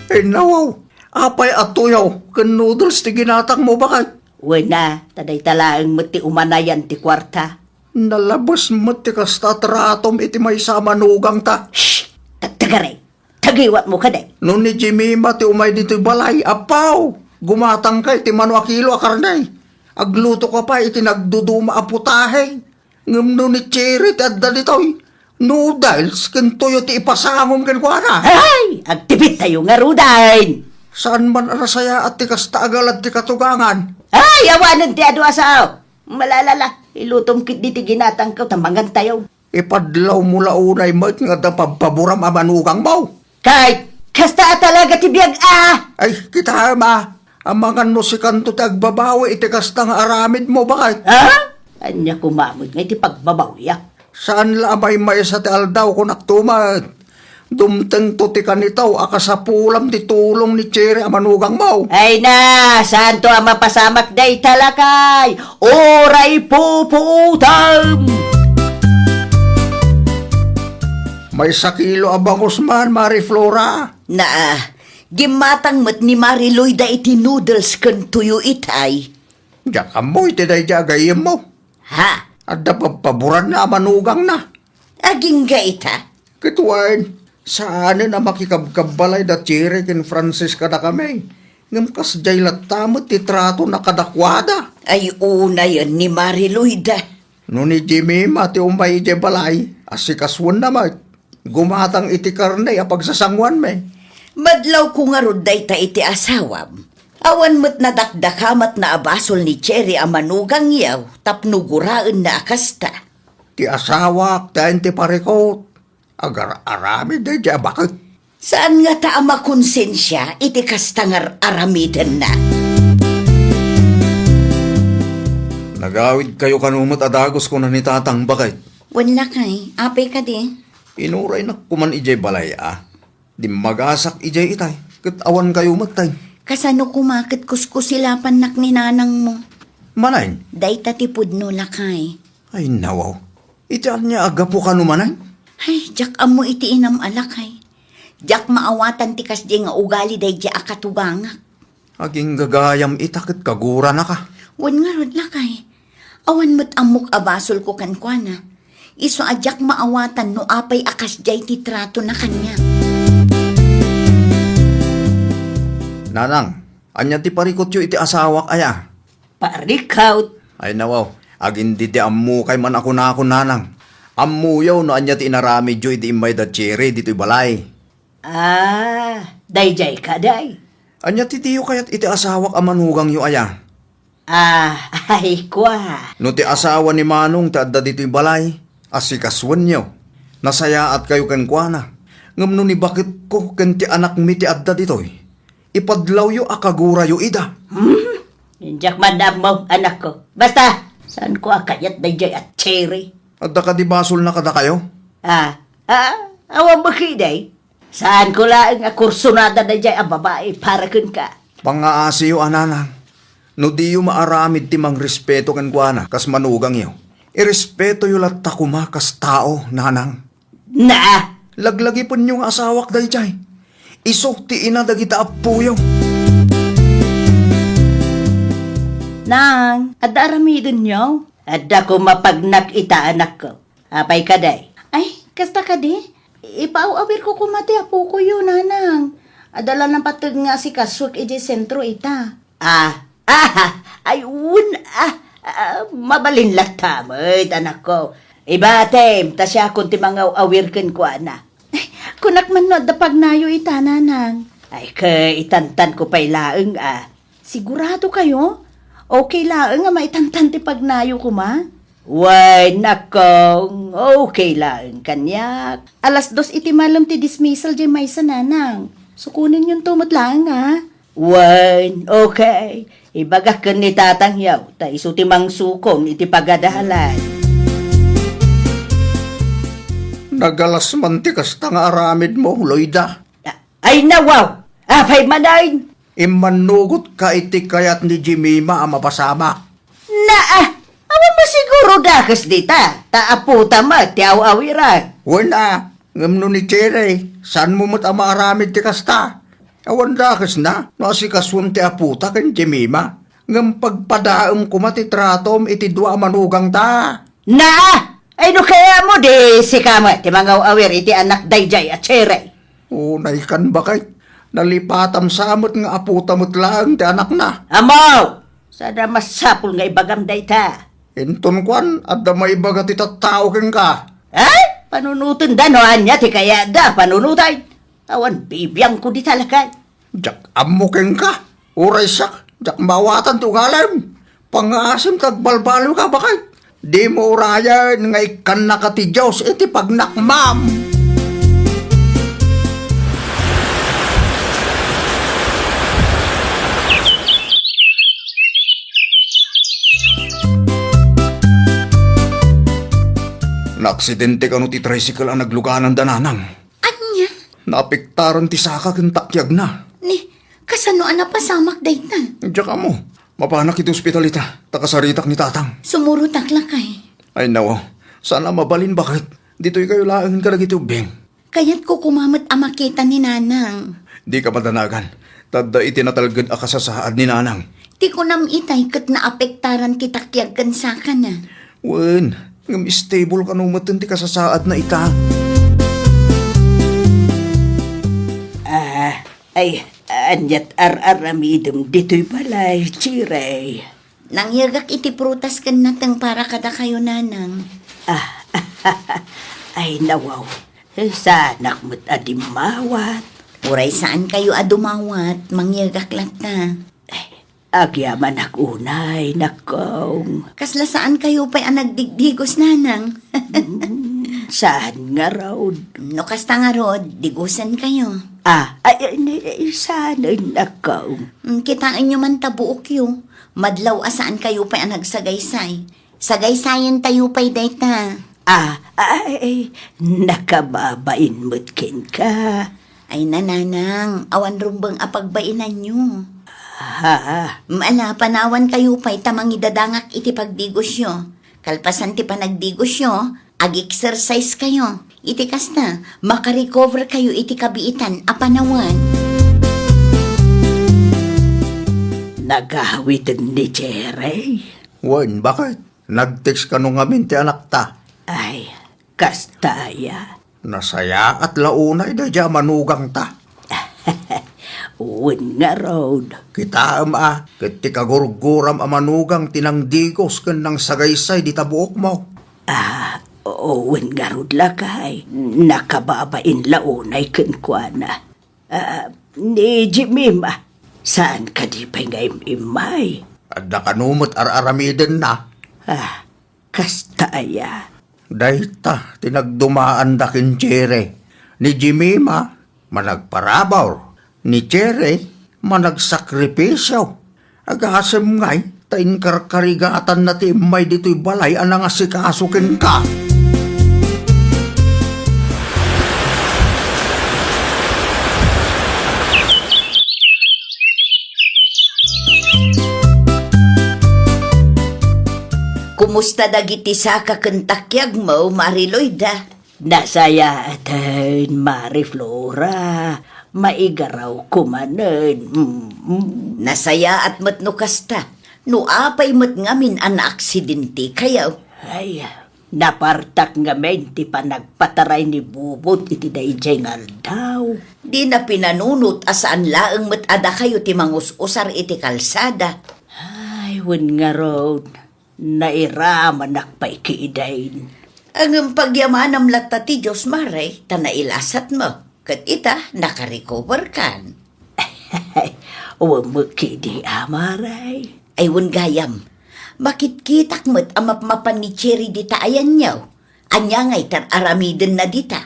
Ay, nawaw, apay a tuyaw ken noodles ti ginatangmo, baket? Wen a, ta dayta laeng met ti umanayan ti kuarta. Nalabes met ti kasta a tratom iti maysa a manugangta. Shh! Tagtagari! Tagiwatmo kadi? No ni Jemima ti umay ditoy balay, apo, gumatangka iti mano a kilo a karne. Aglutoka pay iti nagduduma a putahe. Ngem no ni Cherry ti adda ditoy, noodles ken tuyo ti ipasangom kenkuana. Ay! Agtipittayo ngaruden! Saan man a nasayaat ti kasta a galad ti katugangan. Ay, awanen ti adu a sao! Malalala, ilutom ketdi ti ginatangko ta mangantayo. Ipadlawmo la unay met nga adda pabpaboram a manugangmo. Kay, kasta a talaga ti biag a! Ay, kitaem a, amangan no sikanto ti agbabawi iti kasta nga aramidmo, baket? Ha? Ania koma met nga iti pagbabawiak? Saan la a maymaysa ti aldaw, kunakto met. Dumtengto ti kanitaw a kasapulam ti tulong ni Cherry a manugangmo. Ay na, saanto a mapasamak dayta, lakay? Uray pupuotem! Maysa kilo a bangus man, Mari Flora. Naa, gimmatang met ni Mari Loida iti noodles ken tuyo itay. Diak ammo iti daydiay a gayyemmo. Ha? Adda pabpaboranna a manugangna. Agingga ita? Ket wen, saanen a makikabkabbalay da Cherry ken Francis kadakami. Ngem kasdiay latta met ti tratona kadakuada. Ay, unayen ni Mari Loida. No ni Jemima ti umay idiay balay, asikasoenna met. Gumatang iti karne a pagsasangoanmi. Madlawko ngarud dayta iti asawam. Awan met nadakdakamatna a basol ni Cherry a manugangyo tapno guraenna a kasta. Ti asawak ti ayan ti parikut. Agar-aramid daydiay a baket. Saan ngata a makonsensia iti kasta nga ar-aramidenna? Nagawidkayo kano met a dagus, kuna ni Tatang, baket. Wen, lakay, apay kadi? Inuraynak koman idiay balay a. Dimmagasak idiay itay, ket awankayo met tay. Kasano koma ket kuskusilapannak ni nanangmo? Manen? Dayta ti pudno, lakay. Ay, nawaw. Iti ania a gapu kano manen? Ay, diak ammo iti inam a lakay. Diak maawatan ti kasdiay nga ugali daydiay a katugangak. Aginggagayam ita ket kaguranaka. Wen ngarud, lakay. Awan met ammok a basolko kenkuana. Isu a diak maawatan no apay a kasdiay ti tratona kaniak. Nanang, ania ti parikutyo iti asawak aya? Parikut? Ay, nawaw, agin didi ammokay man a kunakon, nanang. Ammoyo no ania ti inaramidyo idi immay da Cherry ditoy balay. Ah, daydiay kadi. Ania ti diyo kayat iti asawak a manugangyo aya? Ah, ay, kua. No ti asawa ni Manong ti adda ditoy balay, asikasuenyo. Nasayaatkayo kenkuana. Ngem no ni baketko ken ti anakmi ti adda ditoy, ipadlawyo a kagurayo ida. Hmm? Diak man ammo, anakko. Basta, saanko a kayat daydiay a Cherry. Adda kadi basolna kadakayo? Ah, ah, awan bakit, day? Saanko laeng a kursunada daydiay a babai para kenka. Pangaasiyo a, nanang. No diyo maaramid ti mangrespeto kenkuana kas manugangyo, irespetoyo latta koma kas tao, nanang. Naa! Laglagipenyo nga asawak daydiay. Isu ti ina dagita appoyo. Nang, adda aramidenyo? Adda koma pagnak ita, anakko. Apay kadi? Ay, kasta kadi? Ipaaw-awirko koma ti apokoyo, nanang. Adda la napateg nga asikasuek idiay sentro ita. Ah, ah, ay, wen, ah, ah, mabalin latta met, anakko. Ibatem, ta siakon ti mangaw-awir kenkuana. Kunak man no adda pagnayo ita, nanang. Ay, ket itantanko pay laeng, ah. Siguradokayo? Okay laeng a maitantan ti pagnayo koma? Wen, nakong, okay laeng kaniak. Alas dos iti malem ti dismissal diay maysa, nanang. Sukonenyonto met laeng, a? Wen, okay. Ibagak ken ni tatangyo, ta isu ti mangsukon iti pagadalan. Nagalas man ti kasta nga aramidmo, Loida. Ay, nawaw! Apay manen? Immannugotka iti kayat ni Jemima a mapasamak. Naa! Awan masiguro dakes dita, ta apota met ti aw-awiran. Wen a, ngem no ni Cherry, saanmo met a maaramid ti kasta? Awan dakesna no asikasuem ti apota ken Jemima. Ngem pagpadaem koma ti tratom iti dua a manugangta. Naa! Ay, no kayatmo, di sika met ti mangaw-awir iti anak daydiay a Cherry. Unay kan, baket. Nalipatam sa met nga apota met laeng ti anakna. Ammo! Saan a masapul nga ibagam dayta. Inton kuan, adda maibaga ti tattao kenka. Ay, panunoten da no ania ti kayatda panunoten. Awan bibiangko dita, lakay. Diak ammo kenka. Uray siak, diak maawatan ti ugalim. Pangngaasim ta agbalbaliwka, baket. Dimo urayen nga ikkannaka ti Dios iti pagnakmam. Naaksidente kano ti tricycle a nagluganan da nanang? Ania? Naapektaran ti saka ken takiagna. Ni, kasano a napasamak dayta? Diak ammo. Mapanak iti ospital ita, ta kasaritak ni tatang. Sumurotak, lakay. Ay, nawaw. Saan a mabalin, baket. Ditoy kayo laeng kadagiti ubbing. Kayatko koma met a makita ni nanang. Dika madanagan. Ta adda iti natalged a kasasaad ni nanang. Ti kunam itay ket naapektaran ti takiag ken sakana. Wen, ngem stable kano metten ti kasasaadna ita. Ah, ay, aniat ar-aramidem ditoy balay, Cherry? Nangyegak iti prutas ken nateng para kadakayo, nanang. Ah, ay, nawaw. Eh, saanak met a dimmawat. Uray saankayo a dumawat, mangyegak latta. Eh, agyamanak unay, nakong. Kasla saankayo pay a nagdigdigos, nanang. Mm, saan ngarud? No kasta ngarud, digosenkayo. Ah, ay, ay, ni, ay, saan, nakong? Mm, kitaenyo man ta buokyo. Madlaw a saankayo pay a nagsagaysay. Sagaysayentayo pay dayta. Ah, ay, nakababain met kenka. Ay, nanang, awan rumbeng a pagbainanyo. Ha? Maala, panawankayo pay ta mangidadangak iti pagdigosyo. Kalpasan ti panagdigosyo, ag-exercise kayo. Iti kasta, makarecover kayo iti kabiitan a panawen. Nagawiden ni Jerry? Wen, bakit? Nag-text kano ngamin ti anakta? Ay, kasta aya. Nasayaat la unay daydiay a manugangta. Wen ngarud. Kitaem a, ket ti kagurguram a manugang ti nangdigos ken nangsagaysay dita buokmo. Ah, o-, wen ngarud lakay, nakababain la unay kenkuana. Ah, ni Jemima, saan kadi pay nga im-immay? Adda kano met ar-aramidenna. Ah, kasta aya. Dayta ti nagdumaanda ken Jerry. Ni Jemima, managparabur. Ni Jerry, managsakripisio. Agasem ngay, ta inkarkarigatanna ti immay ditoy balay a nangasikaso kenka. Kumusta dagiti saka ken takiagmo, Mari Loida? Nasayaaten, Mari Flora. Maigarawko manen. Mm, mm. Nasayaat met no kasta. No apay met ngamin a naaksidentekayo? Ay, napartak ngamin ti panagpataray ni Bubot iti daydiay nga aldaw. Dina pinanunot a saan laeng met a dakayo ti mangus-usar iti kalsada. Ay, wen ngarud, nairamanak pay kidin. Ngem pagyamanam latta ti Dios, Mare, ta nailasatmo. Ket ita, nakarecover kan. Wen met kidi a, Mare. Ay, wen gayam. Makitkitak met a mapmapan ni Cherry dita ayanyo. Ania ngay ti ar-aramidenna dita?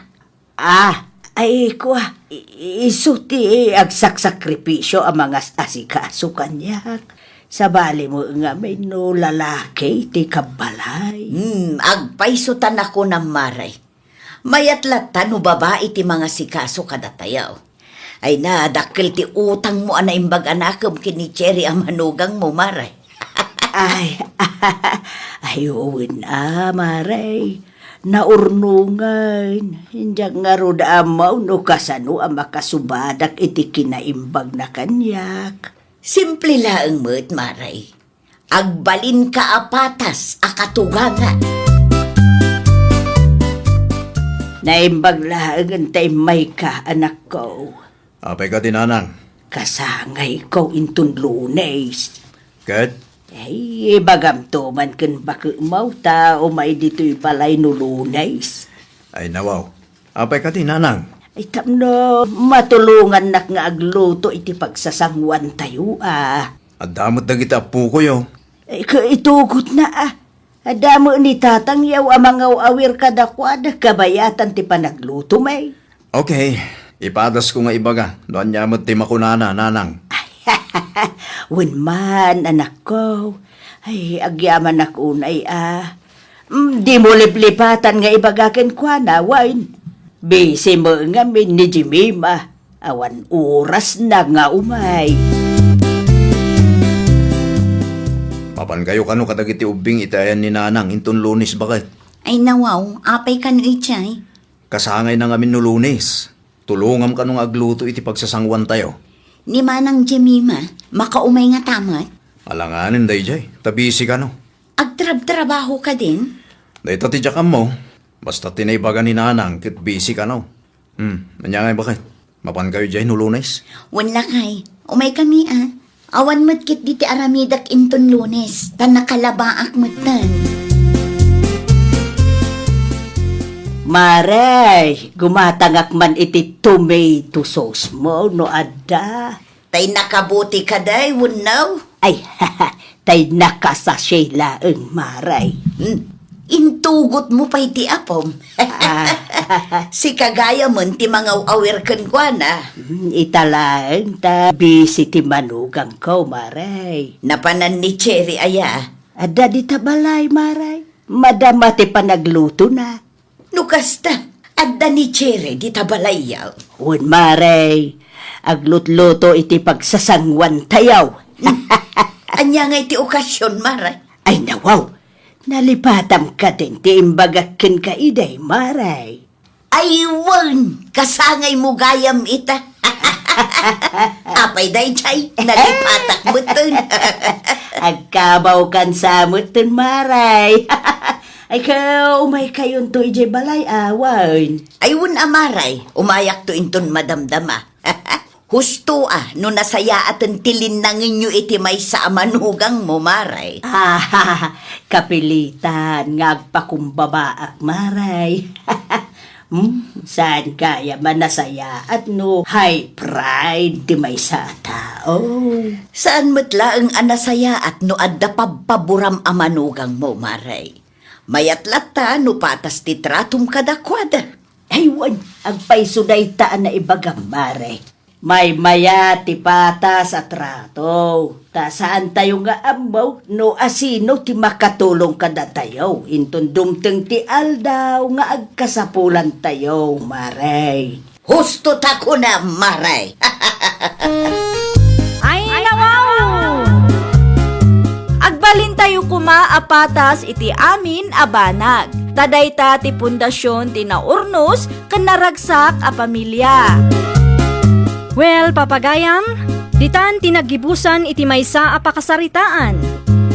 Ah, ay, kua, i-, isu ti agsaksakripisio a mangas-asikaso kaniak. Sabali met ngamin no lalaki ti kabbalay. Hmm, agpayso ta nakunam, Mare. Mayat latta no babai ti mangasikaso kadatayo. Ay na, dakkel ti utangmo a naimbag a nakem ken ni Cherry a manugangmo, Mare. Ay, ay, wen a, Mare. Naurnongen. Diak ngarud ammo no kasano a makasubadak iti kinaimbagna kaniak. Simple laeng met, Mare. Agbalinka a patas a katugangan. Naimbag laengen ta immayka, anakko. Apay kadi, nanang? Kasangayko inton Lunes. Ket? Ay, ibagamto man ken baketmo ta umay ditoy balay no Lunes. Ay, nawaw. Apay kadi, nanang? Ay, tapno matulongannak nga agluto iti pagsasanguantayo, a. Adda met dagiti appokoyo. Ay, ka-, itugotna, a. Adda met ni tatangyo a mangaw-awir kadakuada kabayatan ti panagluto, may. Okay, ipadasko nga ibaga no ania met ti makunana, nanang. Wen man, anakko. Ay, agyamanak unay, a. Mm, dimo liplipatan nga ibaga kenkuana, wen. Busy met ngamin ni Jemima. Awan orasna nga umay. Mapankayo kano kadagiti ubbing iti ayan ni nanang inton Lunes, baket? Ay, nawaw, apay kano idiay? Kasangayna ngamin no Lunes. Tulongam kano nga agluto iti pagsasanguantayo. Ni Manang Jemima, makaumay ngata met? Alanganen daydiay, ta busy kano. Agtrabtrabaho kadin? Dayta ti diak ammo. Basta ti naibaga ni nanang ket busy kano. Hmm, ania ngay, baket? Mapankayo diay no Lunes? Wen lakay, umaykami, a. Awan met ketdi ti aramidek inton Lunes, ta nakalabaak metten. Mare, gumatangak man iti tomato sauce mo no adda. Tay nakabuti kadi wenno? Ay, tay nakasachet laeng, Mare. Hmm. Intugotmo pay ti apom. Ah. Sika gayamen ti mangaw-awir kenkuana. Hmm, ita laeng ta busy ti manugangko, Mare. Napanan ni Cherry aya? Adda dita balay, Mare. Madama ti panaglutona. No kasta, adda ni Cherry dita balayyo? Wen, Mare. Aglutluto iti pagsasanguantayo. Ania ngay ti okasion, Mare? Ay, nawaw. Nalipatam kadin ti imbagak kenka idi, Mare. Ay wen, kasangaymo gayam ita. Apay daydiay, nagipatak metten. Agkabawkan sa metten, Maray. Ay ka, umaykayonto idiay balay, awan. Ay wen a, Maray, umayakto inton madamdama. Husto a no nasayaaten ti linnangenyo iti maysa a manugangmo, Maray. Ah, kapilitan nga agpakumbabaak, Maray. Hmm, saan gayam a nasayaat no high pride ti maysa a tao? Saan met laeng a nasayaat no adda pabpaboram a manugangmo, Maray. Mayat latta no patas ti tratom kadakuada. Ay wen, agpayso dayta a naibagam, Maray. Maymayat ti patas a trato, ta saantayo nga ammo no asino ti makatulong kadatayo inton dumteng ti aldaw nga agkasapulantayo, Maray. Husto ta kunam, Maray. Ay, nawaw! Agbalintayo koma a patas iti amin a banag. Ta dayta ti pundasion ti naurnos ken naragsak a pamilya. Well, papagayam, ditan ti naggibusan iti maysa a pakasaritaan.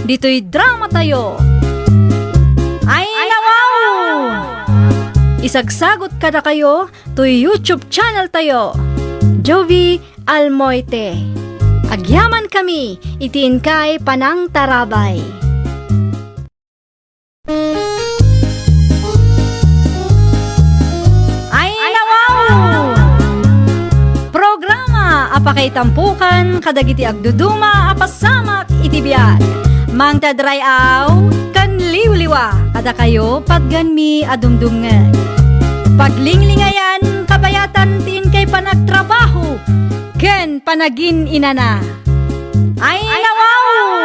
Ditoy dramatayo. Ay, nawaw! Isagsagot kadakayo toy YouTube channel tayo, Jovie Almoite. Agyamankami iti inkay panangtarabay. Ay, nawaw! Programa a pakaitampokan kadagiti agduduma a pasamak iti biag. Mangted ray-aw ken liwliwa kadakayo patgenmi a dumdumngeg. Paglinglingayan, kabayatan ti inkay panagtrabaho ken panagin-inana. Ay, nawaw!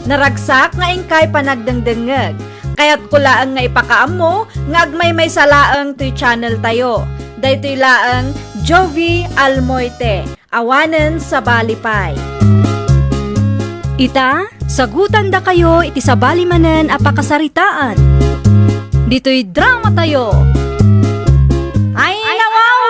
Naragsak nga inkay panagdengdengngeg. Kayatko laeng nga ipakaammo nga agmaymaysa laeng toy channel tayo. Daytoy laeng Jovie Almoite, awanen sabali pay. Ita, sagutandakayo iti sabali manen a pakasaritaan. Ditoy dramatayo. Ay, nawaw!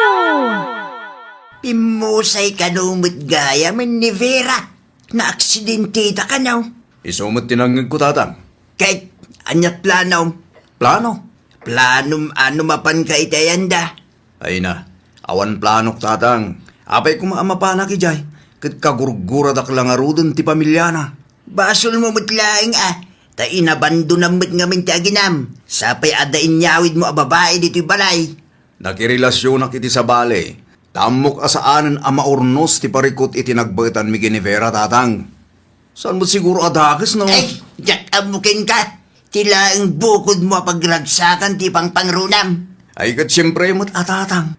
Pimmusay kano met gayam ni Vera. Naaksidente ita kano. Isu met ti nangngegko, Tatang. Ket, ania't planom? Plano? Planom a no mapanka iti ayanda? Ay na, awan planok, Tatang. Apay koma a mapanak idiay, ket kagurguradak la ngaruden ti pamiliana. Basolmo met laeng a, ta inabandonam met ngamin ti aginam. Sapay adda inyawidmo a babai ditoy balay. Nakirelasionak iti sabali, ta ammok a saanen a maurnos ti parikut iti nagbaetanmi ken ni Vera, Tatang. Saan met siguro a dakes, no? Ay, diak ammo kenka. Ti laeng bukodmo a pagragsakan ti pangpangrunam. Ay, ket siempre met a, Tatang.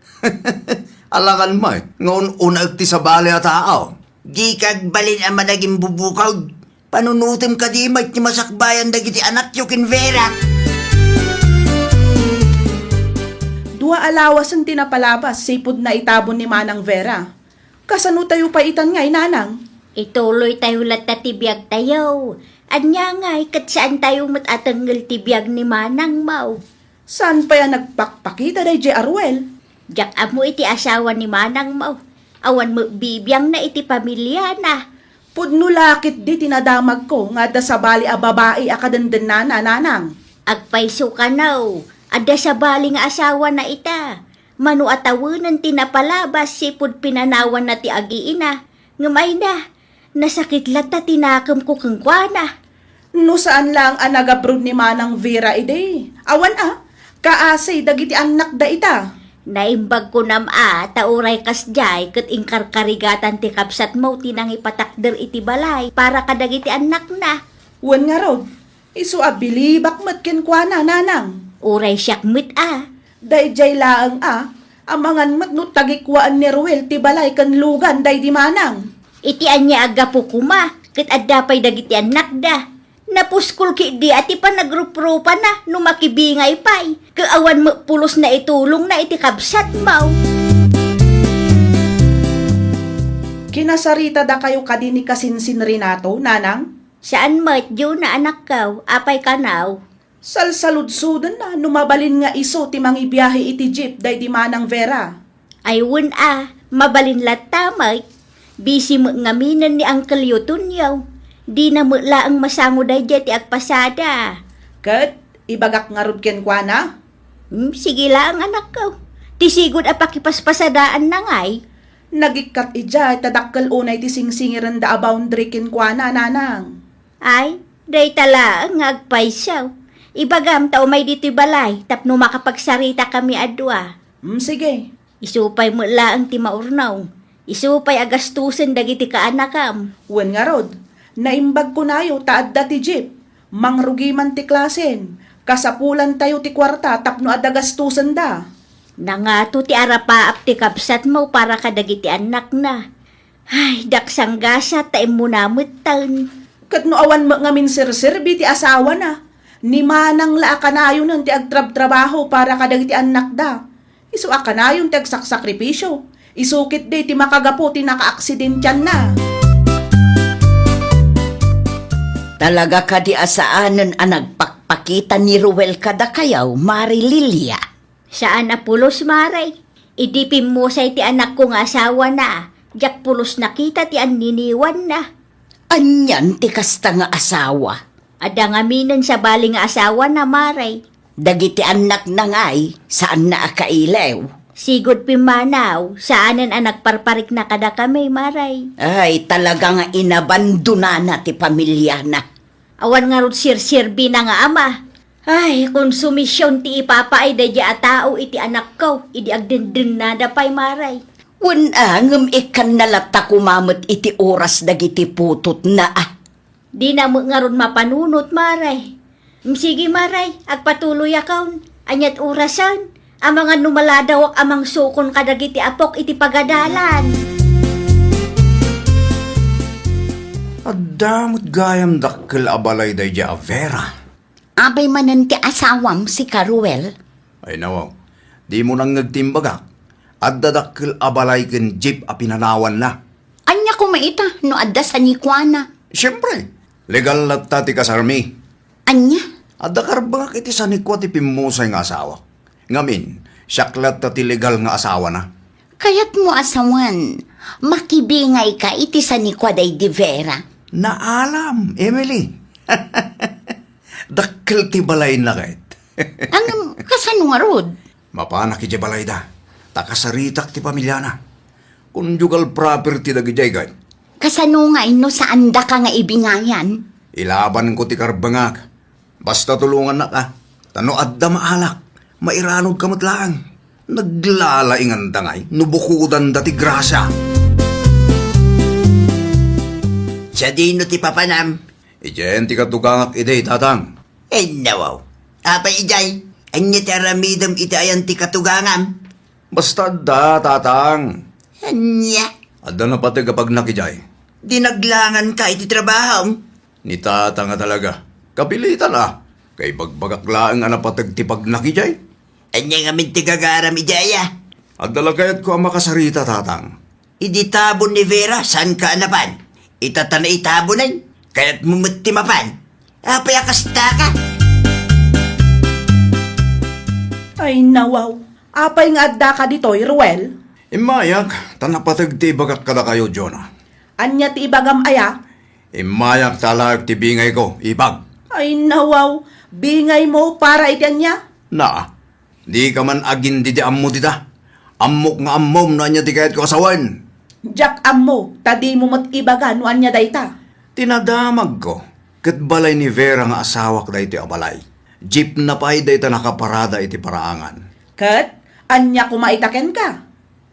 Alangan met nga un-unaek ti sabali a tao. Dika agbalin a managimbubukod. Panunotem kadi met ti masakbayan dagiti anakyo ken Vera. Dua a lawasen ti napalabas sipud naitabon ni Manang Vera. Kasano tayo pay itan ngay, Nanang? Ituloy tayo latta ti biag tayo. Ania ngay, ket saan tayo met a tengngel ti biag ni Manang, maw? Saan pay a nagpakpakita daydiay a Ruel? Diak ammo iti asawa ni Manang, maw. Awan met bibiangna iti pamiliana. Pudno la ketdi ti nadamagko nga adda sabali a babai a kadendennana, Nanang. Agpayso kano, adda sabali nga asawana ita. Mano a tawenen ti napalabas sipud pinanawanna ti agiina. Ngem ayna, nasakit latta ti nakemko kenkuana. No saan laeng a nagabrod ni Manang Vera idi, awan a, kaasi dagiti annakda ita. Naimbag kunam a, ta uray kasdiay ket inkarkarigatan ti kabsatmo ti nangipatakder iti balay para kadagiti annakna. Wen ngarud, isu a bilibak met kenkuana, Nanang. Uray siak met a. Daydiay laeng a, amangan met no tagikkuaen ni Ruel ti balay ken lugan daydi Manang. Iti ania a gapu koma, ket adda pay dagiti annakda. Napuskol ketdi a ti panagruprupana no makibingay pay, ket awan met pulos naitulongna iti kabsatmo. Kinasaritadakayo kadi ni kasinsin Renato, Nanang? Saan met, Jonah, anakko, apay kanaw? Salsaludsodenna no mabalin nga isu ti mangibiahe iti jeep daydi Manang Vera. Ay wen a, mabalin latta met. Busy met ngaminen ni Uncle Eutonio. Dina met laeng masango daydiay ti agpasada. Ket ibagak ngarud kenkuana? Hmm, sige laeng, anakko. Ti sigud a pakipaspasadaanna ngay. Nagikkat idiay ta dakkel unay ti singsingirenda a boundary kenkuana, nanang. Ay, dayta laeng nga agpayso. Ibagam ta umay ditoy balay tapno makapagsaritakami a dua. Hmm, sige. Isu pay met laeng ti maurnaw. Isu pay a gastusen dagiti kaanakam. Wen ngarud, naimbag kunayo ta adda ti jeep. Mangrugi man ti klasen, kasapulantayo ti kuarta tapno adda gastusenda. Nangato ti arapaap ti kabsatmo para kadagiti annakna. Ay, daksanggasat ta immuna metten. Ket no awan met ngamin serserbi ti asawana, ni manang la a kanayonen ti agtrabtrabaho para kadagiti annakda. Isu a kanayon ti agsaksakripisio. Isu ketdi ti makagapu ti nakaaksidentianna. Talaga kadi a saanen a nagpakpakita ni Ruel kadakayo, Mare Lilia? Saan a pulos, Mare. Idi pimmusay ti anakko nga asawana, diak pulos nakita ti anniniwanna. Anian ti kasta nga asawa? Adda ngaminen sabali nga asawana, Mare. Dagiti annakna ngay, saanna a kailiw? Sigud pimmanaw, saanen a nagparparikna kadakami, Mare. Ay, talaga nga inabandonana ti pamiliana. Awan ngarud serserbina nga ama. Ay, konsumision ti ipapaay daydiay a tao iti anakko idi agdendennada pay, Mare. Wen a, ngem ikkanna latta koma met iti oras dagiti putotna a. Dina met ngarud mapanunot, Mare. Mm, sige, Mare, agpatuloyakon. Aniat orasen? Amangan no maladawak a mangsukon kadagiti apok iti pagadalan. Adda met gayam dakkel a balay daydiay a Vera. Apay manen ti asawam, sika, Ruel? Ay, nawaw. Dimo nangngeg ti imbagak. Adda dakkel a balay ken jeep a pinanawanna. Ania koma ita no adda sanikuana? Siempre, legal latta ti kasarmi. Ania? Adda karbengak iti sanikua ti pimmusay nga asawak. Ngamin, siak latta ti legal nga asawana. Kayatmo a sawen, makibingayka iti sanikua daydi Vera. Naalam, Emily. Dakkel ti balayna ket. Ngem, kasano ngarud? Mapanak idiay balayda, ta kasaritak ti pamiliana. Conjugal property dagidiay ket. Kasano ngay no saandaka nga ibingayan? Ilabanko ti karbengak. Basta tulongannak a. Ta no adda maalak, mairanudka met laeng. Naglalainganda ngay no bukodanda ti grasia. Sadino ti papanam? Idiayen ti katugangak idi, tatang. Ay, nawaw. Apay idiay? Ania ti aramidem iti ayan ti katugangam? Basta adda, tatang. Ania? Adda napateg a pagnak idiay. Dinaglanganka iti trabahom? Ni tatang a talaga. Kapilitan a. Kaibagbagak laeng a napateg ti pagnak idiay. Ania ngamin ti gagaram idiay a? Adda la kayatko a makasarita, tatang. Idi tabon ni Vera, saanka a napan? Ita ta naitabonen, kayatmo met ti mapan. Apay a kastaka? Ay, nawaw. Apay nga addaka ditoy, Ruel? Immayak, ta napateg ti ibagak kadakayo, Jonah. Ania ti ibagam aya? Immayak ta alaek ti bingayko, ibag. Ay, nawaw. Bingaymo para iti ania? Na, dika man agin didi ammo dita. Ammok nga ammom no ania ti kayatko a sawen. Diak ammo, ta dimo met ibaga no ania dayta. Ti nadamagko, ket balay ni Vera nga asawak daytoy a balay. Jeepna pay dayta nakaparada iti paraangan. Ket ania koma ita kenka?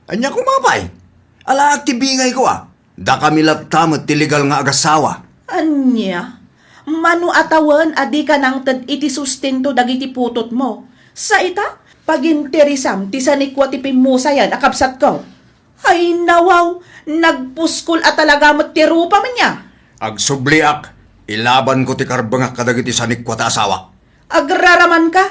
Ania koma pay? Alaek ti bingayko a. Dakami latta met ti legal nga agasawa. Ania? Mano a tawen a dika nangted iti sustento dagiti putotmo? Sa ita, paginteresam ti sanikua ti pimmusayan a kabsatko. Ay, nawaw, nagpuskol a talaga met ti rupam nia. Agsubliak, ilabanko ti karbengak kadagiti sanikua ti asawak. Agraramanka?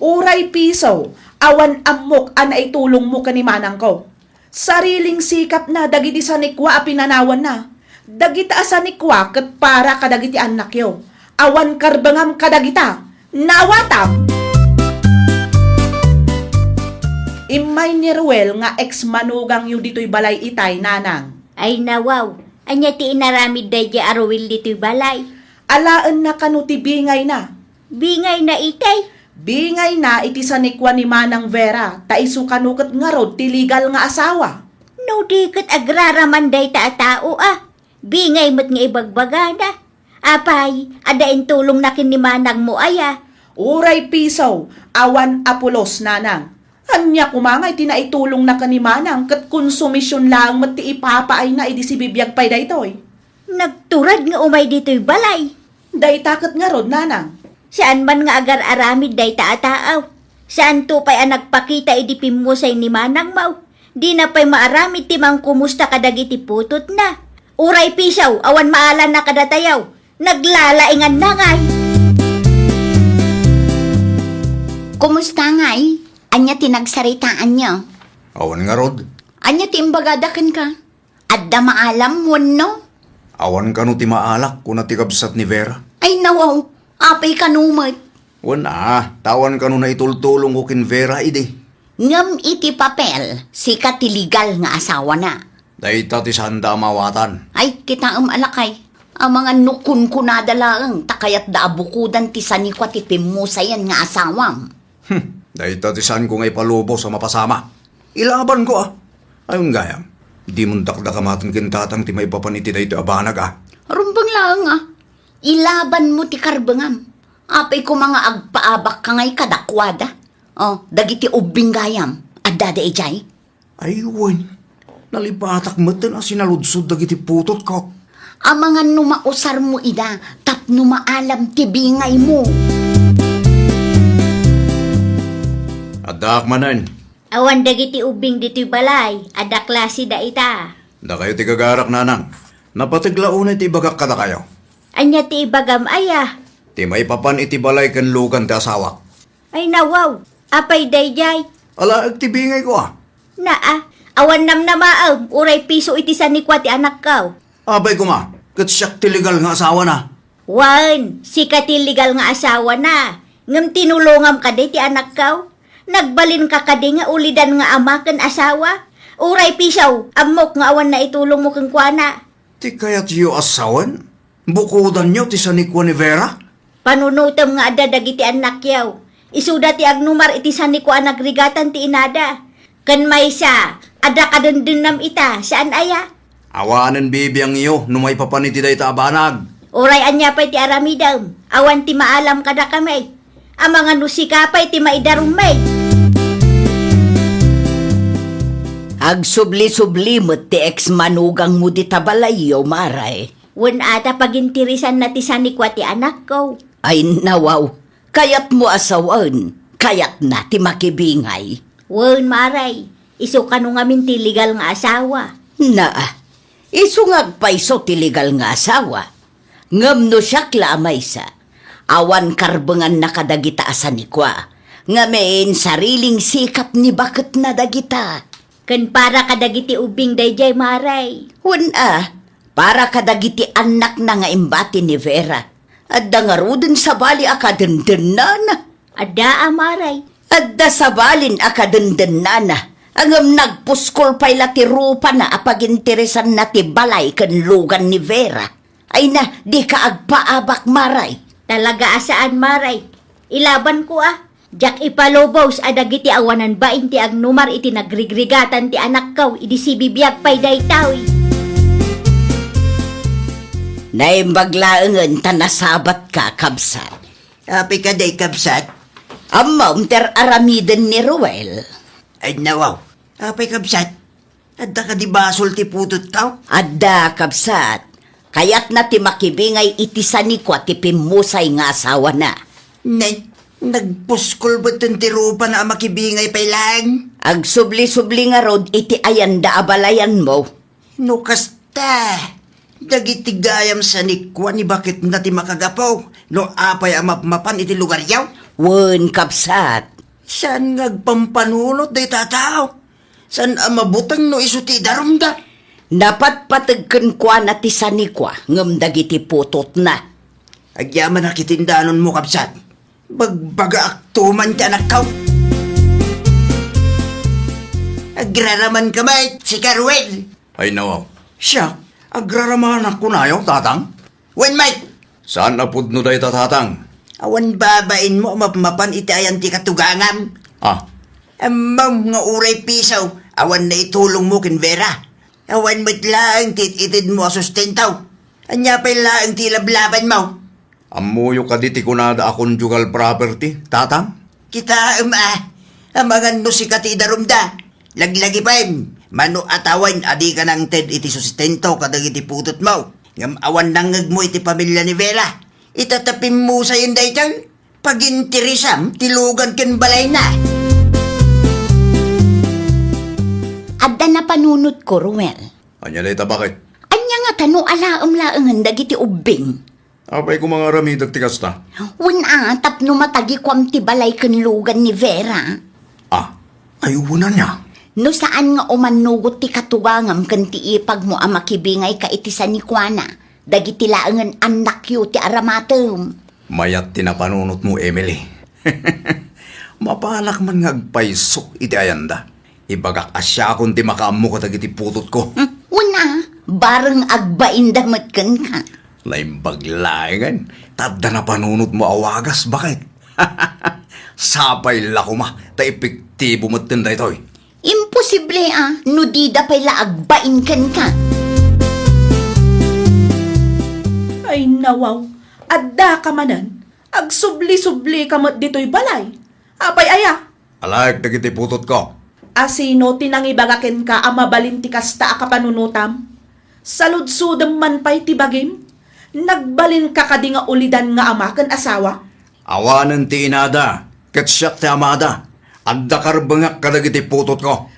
Uray piso, awan ammok a naitulongmo ken ni manangko. Sariling sikapna dagiti sanikua a pinanawanna. Dagita a sanikua ket para kadagiti annakyo. Awan karbengam kadagita. Naawatam! Immay ni Ruel nga ex-manugangyo ditoy balay itay, nanang. Ay, nawaw. Ania ti inaramid daydiay a Ruel ditoy balay? Alaenna kano ti bingayna. Bingayna itay? Bingayna iti sanikua ni Manang Vera, ta isu kano ket ngarud ti legal nga asawa. No di ket agraraman dayta a tao, a. Bingay met nga ibagbagana. Apay, adda intulongna ken ni manangmo aya? Uray piso, awan a pulos, nanang. Ania koma nga iti naitulongna ken ni manang ket konsumision laeng met ti ipapaayna idi sibibiag pay daytoy? Nagturad nga umay ditoy balay. Dayta ket ngarud, nanang. Saan man nga agar-aramid dayta a tao. Saanto pay a nagpakita idi pimmusay ni manangmo. Dina pay maaramid ti mangkumusta kadagiti putotna. Uray piso, awan maalanna kadatayo. Naglalainganna ngay. Kumusta ngay? Ania ti nagsaritaanyo? Awan ngarud. Ania ti imbagada kenka? Adda maalam wenno? Awan kano ti maalak, kuna ti kabsat ni Vera. Ay, nawaw, apay kano met? Wen a, ta awan kano naitultulongko ken Vera idi. Ngem iti papel, sika ti legal nga asawana. Dayta ti saanda a mawatan. Ay, kitaem a lakay. Amangan no kunkunada laeng, ta kayatda a bukodan ti sanikua ti pimmusayan nga asawam. Hmm, dayta ti saanko nga ipalubos a mapasama. Ilabanko, a. Ay, wen gayam, dimon dakdakamaten ken tatang ti maipapan iti daytoy a banag, a. Rumbeng laeng, a. Ilabanmo ti karbengam. Apay koma nga agpaabakka ngay kadakuada? O, dagiti ubbing gayam, addada idiay? Ay, wen. Nalipatak metten a sinaludsod dagiti putotko. Amangan no mausarmo ida tapno maalam ti bingaymo. Addaak manen. Awan dagiti ubbing ditoy balay, adda klase da ita. Dakayo ti gagarak, nanang. Napateg la unay ti ibagak kadakayo. Ania ti ibagam aya? Ti maipapan iti balay ken lugan ti asawak. Ay, nawaw, apay daydiay? Alaek ti bingayko, a. Naa, awan namnamaem, uray piso iti sanikua ti anakko. Apay koma, ket siak ti legal nga asawana. Wen, sika ti legal nga asawana. Ngem tinulongam kadi ti anakko? Nagbalinka kadi nga ulidan nga ama ken asawa? Uray piso, ammok nga awan naitulongmo kenkuana. Ti kayatyo a sawen? Bukodanyo ti sanikua ni Vera? Panunotem nga adda dagiti annakyo. Isuda ti agnumar iti sanikua a nagrigatan ti inada. Ken maysa, adda kadendennam ita, saan aya? Awanen bibiangyo no maipapan iti dayta a banag. Uray ania pay ti aramidem, awan ti maalam kadakami. Amangan no sika pay ti maidarummi. Agsubli-subli met ti ex-manugangmo dita balayyo, Mare. Wen a ta paginteresanna ti sanikua ti anakko. Ay, nawaw. Kayatmo a sawen, kayatna ti makibingay. Wen, Mare, isu kano ngamin ti legal nga asawa. Naa, isu nga agpayso ti legal nga asawa. Ngem no siak la a maysa, awan karbenganna kadagita a sanikua, ngamin sariling sikap ni baketna dagita. Ken para kadagiti ubbing daydiay, Mare. Wen a, para kadagiti annakna nga imbati ni Vera. Adda ngaruden sabali a kadendennana. Adda a, Mare. Adda sabalin a kadendennana. Ngem nagpuskol pay la ti rupana a paginteresanna ti balay ken lugan ni Vera. Ay na, dika agpaabak, Mare. Talaga a saan, Mare. Ilabanko a. Diak ipalubos a dagiti awanan bain ti agnumar iti nagrigregatan ti anakko idi sibibiag pay daytoy. Naimbag laengen ta nasabatka, kabsat. Apay kadi, kabsat? Ammom ti ar-aramiden ni Ruel. Ay, nawaw. Apay, kabsat? Adda kadi basol ti putotko? Adda, kabsat. Kayatna ti makibingay iti sanikua ti pimmusay nga asawana. Ne, nagpuskol metten ti rupana a makibingay pay laeng. Agsubli-subli ngarud iti ayanda a balayanmo. No kasta, dagiti gayam sanikua ni baketna ti makagapu no apay a mapmapan iti lugaryo? Wen, kabsat. Saan nga agpampanunot dayta a tao? Saan a mabuteng no isu ti idarumda? Napatpateg kenkuana ti sanikua ngem dagiti putotna. Agyamanak iti indanonmo, kabsat. Bagbagaakto man ti anakko. Agraramanka met, sika, Ruel. Ay, nawaw. Siak, agraramanak kunayo, tatang? Wen met! Saan a pudno dayta, tatang? Awan babainmo a mapmapan iti ayan ti katugangam. Ah. Ammom nga uray piso, awan naitulongmo ken Vera. Awan met laeng ti it-itedmo a sustento. Ania pay laeng ti ilablabanmo? Ammoyo kadi ti kunada a conjugal property, tatang? Kitaem a, amangan no sika ti idarumda. Laglagipem, mano a tawen a dika nangted iti sustento kadagiti putotmo, ngem awan nangngegmo iti pamilia ni Vera. Ita ta pimmusayen daytoy, paginteresam ti lugan ken balayna. Adda napanunotko, Ruel. Ania dayta, baket? Ania ngata no alaem laengen dagiti ubbing? Apay koma nga aramidek ti kasta? Wen a, tapno matagikuam ti balay ken lugan ni Vera. Ah, ay, wen ania? No saan nga umannugot ti katugangam ken ti ipagmo a makibingayka iti sanikuana, dagiti laengen annakyo ti aramatem. Mayat ti napanunotmo, Emily. Mapalak man nga agpayso iti ayanda. Ibagak a siakon ti makaammo kadagiti putotko. Hmm, wen a, bareng agbainda met kenka. Naimbag laengen, ta adda napanunotmo a wagas, baket? Sapay la koma, ta epektibo metten daytoy. Imposible a, no dida pay la agbain kenka. Ay, nawaw, addaka manen. Agsubli-sublika met ditoy balay. Apay aya? Alaek dagiti putotko. A sino ti nangibaga kenka a mabalin ti kasta a kapanunotam? Saludsodem man pay ti bagim? Nagbalinka kadi nga ulidan nga ama ken asawa? Awanen ti inada, ket siak ti amada. Adda karbengak kadagiti putotko.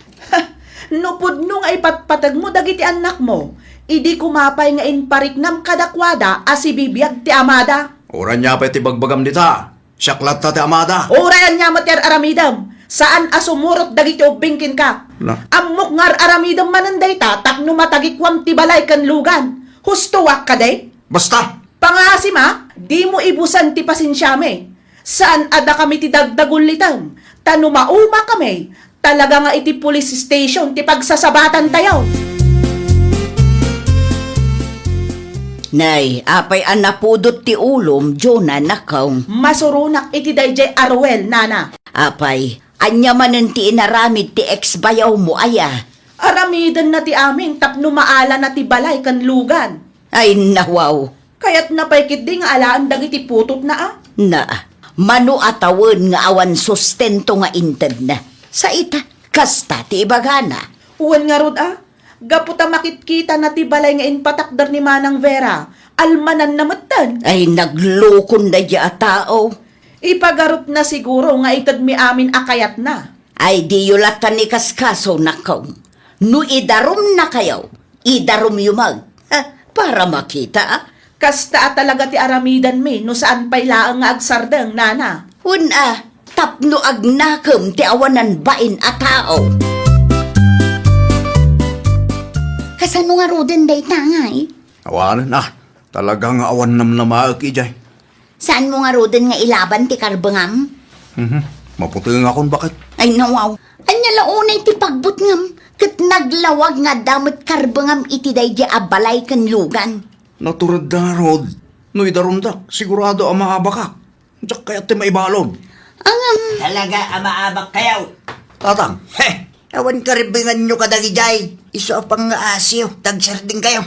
No pudno nga ipatpategmo dagiti annakmo, idi koma pay nga impariknam kadakuada a sibibiag ti amada. Uray ania pay ti bagbagam dita? Siak latta ti amada. Uray ania met ti ar-aramidem, saan a sumurot dagiti ubbing kenka. Na- Ammok nga ar-aramidem manen dayta tapno matagikuam ti balay ken lugan. Hustoak kadi? Basta! Pangasim a, dimo ibusan ti pasensiami. Saan a dakami ti dagdagullitem, ta no maumakami, talaga nga iti police station ti pagsasabatantayo. Nay, apay a napudot ti ulom, Jonah, nakaw? Masuronak iti daydiay a Ruel, nana. Apay, ania manen ti inaramid ti ex-bayawmo aya? Aramidenna ti amin tapno maalana ti balay ken lugan. Ay, nawaw. Kayatna pay ketdi nga alaen dagiti putotna a? Na, mano a tawen nga awan sustento nga intedna. Sa ita, kasta ti ibagana. Wen ngarud a, gapu ta makitkitana ti balay nga impatakder ni Manang Vera, almananna metten. Ay, naglukon daydiay a tao. Ipagarupna siguro nga itedmi amin a kayatna. Ay, diyo latta ni kaskaso, nakaw. No idarumnakayo, idarumyo met. Ha, para makita, a? Kasta a talaga ti aramidanmi no saan pay laeng nga agsardeng, nana. Wen a, tapno agnakem ti awanan bain a tao. Kasano ngaruden dayta, ngay? Awanen a, talaga nga awan namnamaek idiay. Saanmo ngaruden nga ilaban ti karbengam? Mhm. Maputengakon, baket? Ay, nawaw. Ania la unay ti pagbutngam? Ket naglawag nga adda met karbengam iti daydiay a balay ken lugan. Naturedda ngarud. No idarumdak, sigurado a maabakak. Diak kayat ti maibalud. Angam. Talaga a maabak kayo. Tatang. He! Awan karbenganyo kadagidiay. Isu a pangngaasiyo, tagsardengkayo.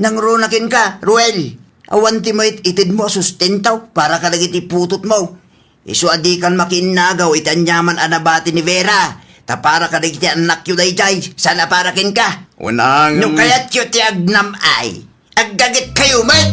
Nangruna kenka, Ruel, awan ti maititedmo a sustento para kadagiti putotmo. Isu a dikan makiinnagaw iti aniaman a nabati ni Vera, ta para kadagiti annakyo daydiay, saan a para kenka. Unang. No kayatyo ti agnam-ay, aggagitkayo met!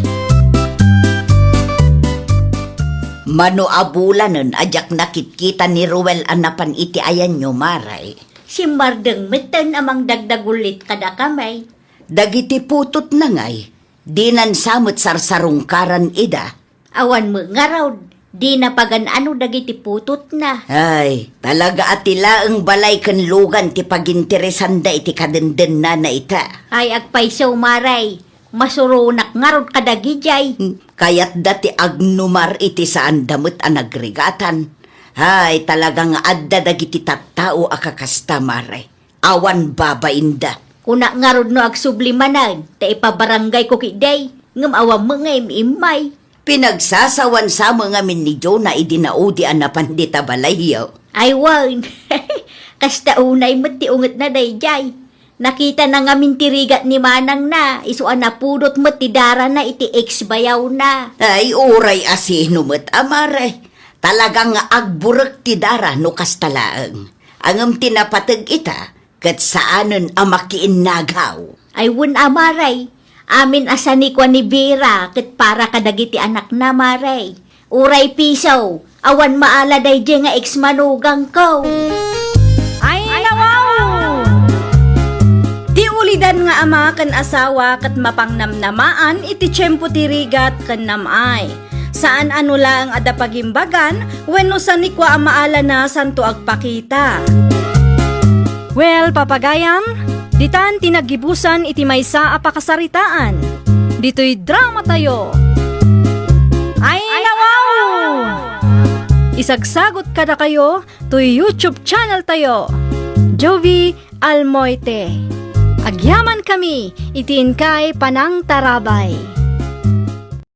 Mano a bulanen a diak nakitkita ni Ruel a napan iti ayanyo, Maray. Simmardeng metten a mangdagdagullit kadakami. Dagiti putotna ngay, dinan sa met sarsarungkaran ida. Awan met ngarud, Dina pagan-ano dagiti putotna. Ay, talaga a ti laeng balay ken lugan ti paginteresanda iti kadendennana ita. Ay, agpayso, Mare. Masuronak ngarud kadagijay. Hmm, kayatda ti agnumar iti saanda met a nagrigatan. Hay, talaga nga adda dagiti tattao a kakasta, Mare. Awan babainda. Kuna ngarud no agsubli manen, ta ipabarangayko ketdi, ngem awan met nga im-immay. Pinagsasawan sa met ngamin ni Jonah idi naudi a napan dita balayyo. Ay wen, kasta unay met ti ungetna daydiay. Nakitana ngamin ti rigat ni manangna, isu a napudot met ti darana iti ex-bayawna. Ay, uray a sino met, a Mare. Talaga nga agburek ti dara no kasta laeng. Ngem ti napateg ita, ket saanen a makiinnagaw. Ay wen a, Mare. Amin a sanikua ni Vera ket para kadagiti anakna, Mare. Uray piso, awan maala daydiay nga ex-manugangko. Ay, nawaw! Ti ulidan nga ama ken asawa ket mapangnamnamaan iti tiempo ti rigat ken nam-ay. Saan a no laeng adda pagimbagan wenno sanikua a maalana santo agpakita. Well, papagayam, ditan ti naggibusan iti maysa a pakasaritaan. Ditoy drama tayo. Ay, nawaw! Isagsagot kadakayo toy YouTube channel tayo, Jovi Almoite. Agyaman kami iti inkay panangtarabay.